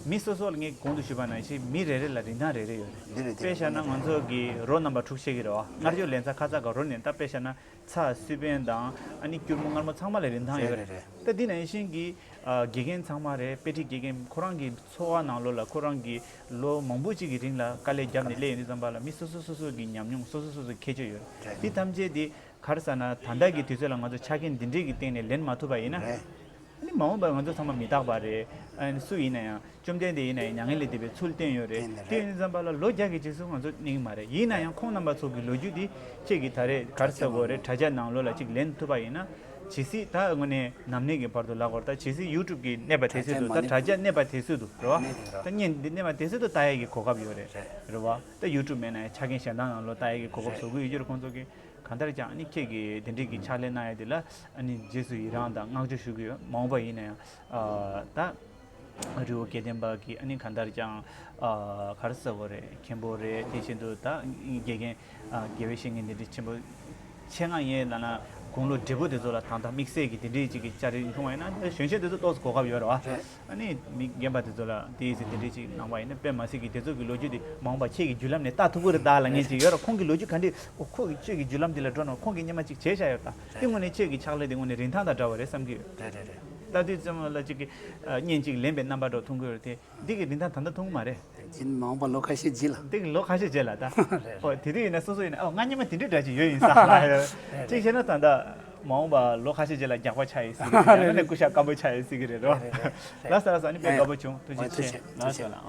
མི་སོ་སོ་ལ་ངས་གོང་དུ་ཞུས་པ་ནང་བཞིན་མི་རེ་རེ་ལ་རིན་ཐང་རེ་རེ་ཡོད་རེད། དཔེ་བཞག་ན་ང་ཚོ་གི་རོ་རྣམ་པ་དྲུག་བཤད་ཀྱི་རེད་བ། སྔར་ཡོད་ལན་ཚྭ་ཁ་ཚ་ག་རོ་ནས་ད་དཔེ་བཞག་ན་ཚྭ་སུས་སྤེན་དང་ཨ་ནི་སྐྱུར་མོ་མངར་མོ་ཚང་མ་ལ་རིན་ཐང་ཡོད་རེད། ད་འདི་ནང་བཞིན་གྱི་ཨ་དགེ་རྒན་ཚང་མ་རེད། དཔེ་ཁྲིད་དགེ་རྒན་ཁོ་རང་གི་འཚོ་བ་ནང་ལོགས་ལ་ཁོ་རང་གི་ལོ་མང་པོ་ཅིག་གི་རིང་ལ་དཀའ་ལས་བརྒྱབ་ནས་སླེབས་ཡོང་དུས་ཙམ་པ་ལ་མི་སོ་སོ་སོ་སོ་གི་ཉམས་མྱོང་སོ་སོ་སོ་སོ་གི་ཁྱད་ཆོས་ཡོད་རེད། འདི་ཐམས་ཅད་འདི་ག་རེ་ཟེར་ན་ད་ལྟ་གི་དུས་ཚོད་ལ་ང་ཚོ་ཆ་རྐྱེན་འདི་འདྲའི་གི་སྟེང་ནས་ལེན་མ་ཐུབ་པ་ཡིན་ན། རེད། ཨ་ནི་མ་འོངས་པར་ང་ཚོ་ཚང་མ་མི་རྟག་པ་རེད། ཨ་ནི་སུ་ཡིན་ན་ཡང་བཅོམ་ལྡན་འདས་ཡིན་ན་ཡང་མྱ་ངན་ལས་འདས་པའི་ཚུལ་བསྟན་ཡོད་རེད། བསྟན་ཡོད་རེད། དེ་ཡིན་ཙམ་པ་ལ་ལོ་བརྒྱ་གི་རྗེས་སུ་ང་ཚོ་གནས་ཀྱི་མ་རེད། ཡིན་ན་ཡང་ཁོང་རྣམ་པ་ཚོ་གི་ལོ་རྒྱུས་འདི་ཁྱེད་ཀྱིས་ད་རེས་ག་རེ་ཟེར་དགོས་རེད། དྲ་རྒྱ་ནང་ལོགས་ལ་ཅིག་ལེན་ཐུབ་པ་ཡིན་ན། ཇི་སྲིད་ད་དངོས་གནས་ནམ་གནས་ཀྱི་བར་དུ་ལབ་དགོས་རེད། ད་ཇི་སྲིད་ཡུ་ཊུབ་ཀྱི་གནས་པ་དེ་སྲིད་དུ་ད་དྲ་རྒྱ་གནས་པ་དེ་སྲིད་དུ་རེད་བ། ད་བརྙན་འདི་གནས་པ་དེ་སྲིད་དུ་ལྟ་ཡས་ཀྱི་གོ་སྐབས་ཡོད་རེད། རེད་བ། ད་ཡུ་ཊུབ་མེད་ན་ཡང་ཆ་རྐྱེན་གཞན་དག་ནང་ལོགས་ལྟ་ཡས་ཀྱི་གོ་སྐབས་བཟོ་གི་ཡོད་རྒྱུ་རེད། ཁོང་ཚོ་གིས་གང་ལྟར་ཀྱང་ཨ་ནི་ཁྱེད་ཀྱིས་དེ་འདྲའི་གི་ཕྱག་ལས་གནང་ཡས་དེ་ལ་ཨ་ནི་རྗེས་སུ་ཡི་རང་དང་བསྔགས་བརྗོད་ཞུ་གི་ཡོད། མ་འོངས་པ་ཡིན་ན་ཡང་ཨ་ད་ རི་བོ་དགེ་ལྡན་པ་གི་ཨ་ནི་གང་ལྟར་ཀྱང་ཨ་ག་རེ་ཟེར་དགོས་རེད། མཁན་པོ་རེད། དེ་བཞིན་དུ་ད་དགེ་རྒན་ཨ་དགེ་བའི་བཤེས་གཉེན་འདི་འདྲ་ཆེན་པོ་ཆེད་མངགས་ཡིན་ལབ་ན་དགུང་ལོ་བགྲེས་པོ་དེ་ཚོ་ལ་ད་ལྟ་དམིགས་བསལ་གྱི་དེ་འདྲའི་ཅིག་གི་བཅར་འདྲི་མཐོང་བ་ཡིན་ན་གཞོན་སྐྱེས་དེ་ཚོ་ཏོག་ཙམ་གོ་སྐབས་ཡོད་རེད་བ། རེད། ཨ་ནི་མི་རྒན་པ་དེ་ཚོ་ལ་དེའི་ཚེ་དེ་འདྲའི་ཅིག་གནང་བ་ཡིན་ན་དཔེ་མ་སྲིད་ཀྱི་དེ་ཚོ་གི་ལོ་རྒྱུས་དེ་མ་འོངས་པ་ཁྱེད་ཀྱི་བརྒྱུད་ལམ་ནས་ལྟ་ཐུབ་ཀྱི་རེད་ད་ལབ་མཁན་ཅིག་ཡོད་རེད། ཁོང་གི་ལོ་རྒྱུས་ག་འདྲ་ཁོ་གི་ཁྱེད་ཀྱི་བརྒྱུད་ལམ་དེ་ལ་འགྲོ་ན་ཁོང་གིས་སྔོན་མ་ཅིག་བྱས་བཞག་ཡོད་ད། དེ་དངོས་གནས་ཁྱེད་ཀྱི་ཕྱག་ལས་དེ་དངོས་གནས་རིན་ཐང་དང་འདྲ་བ་རེད་བསམ་གྱི་ཡོད། རེད་རེད་རེད། ལྟ་དུས་ཙམ་ལ་ཅིག་གི་ཨ་བརྙན་ཅིག་ལེན་པའི་རྣམ་པ་འདྲ་མཐོང་གི་ཡོད་རེད་དེ། འདི་གི་རིན་ཐང་ད་ལྟ་མཐོང་གི་མ་རེད། ཡིན་མ་འོངས་པ་ལོ་ཁ་ཤས་རྗེས་ལ། འདི་གི་ལོ་ཁ་ཤས་རྗེས་ལ་ད། རེད། ཨོ་དེ་དུས་ཡིན་ན་སོ་སོ་ཡིན་ན་ཨོ་ང་སྔོན་མ་དེ་འདྲའི་འདྲ་ཅིག་ཡོད་ཡིན་ས་ལ་ཡོད། རེད་ཅིག་རེད། བྱས་ན་ད་ལྟ་མ་འོངས་པ་ལོ་ཁ་ཤས་རྗེས་ལ་རྒྱགས་པ་ཆགས་ཡིན་སྲིད་ཀྱི་རེད། ཡང་ན་ནས་སྐུ་ཞབས་སྐམ་པོ་ཆགས་ཡིན་སྲིད་ཀྱི་རེད་རོ། རེད་རེད་རེད། ལགས་སོ་ལགས་སོ། ཨ་ནི་དཔེ་དགའ་པོ་བྱུང་། ཐུགས་རྗེ་ཆེ། ལགས་སོ་ལགས།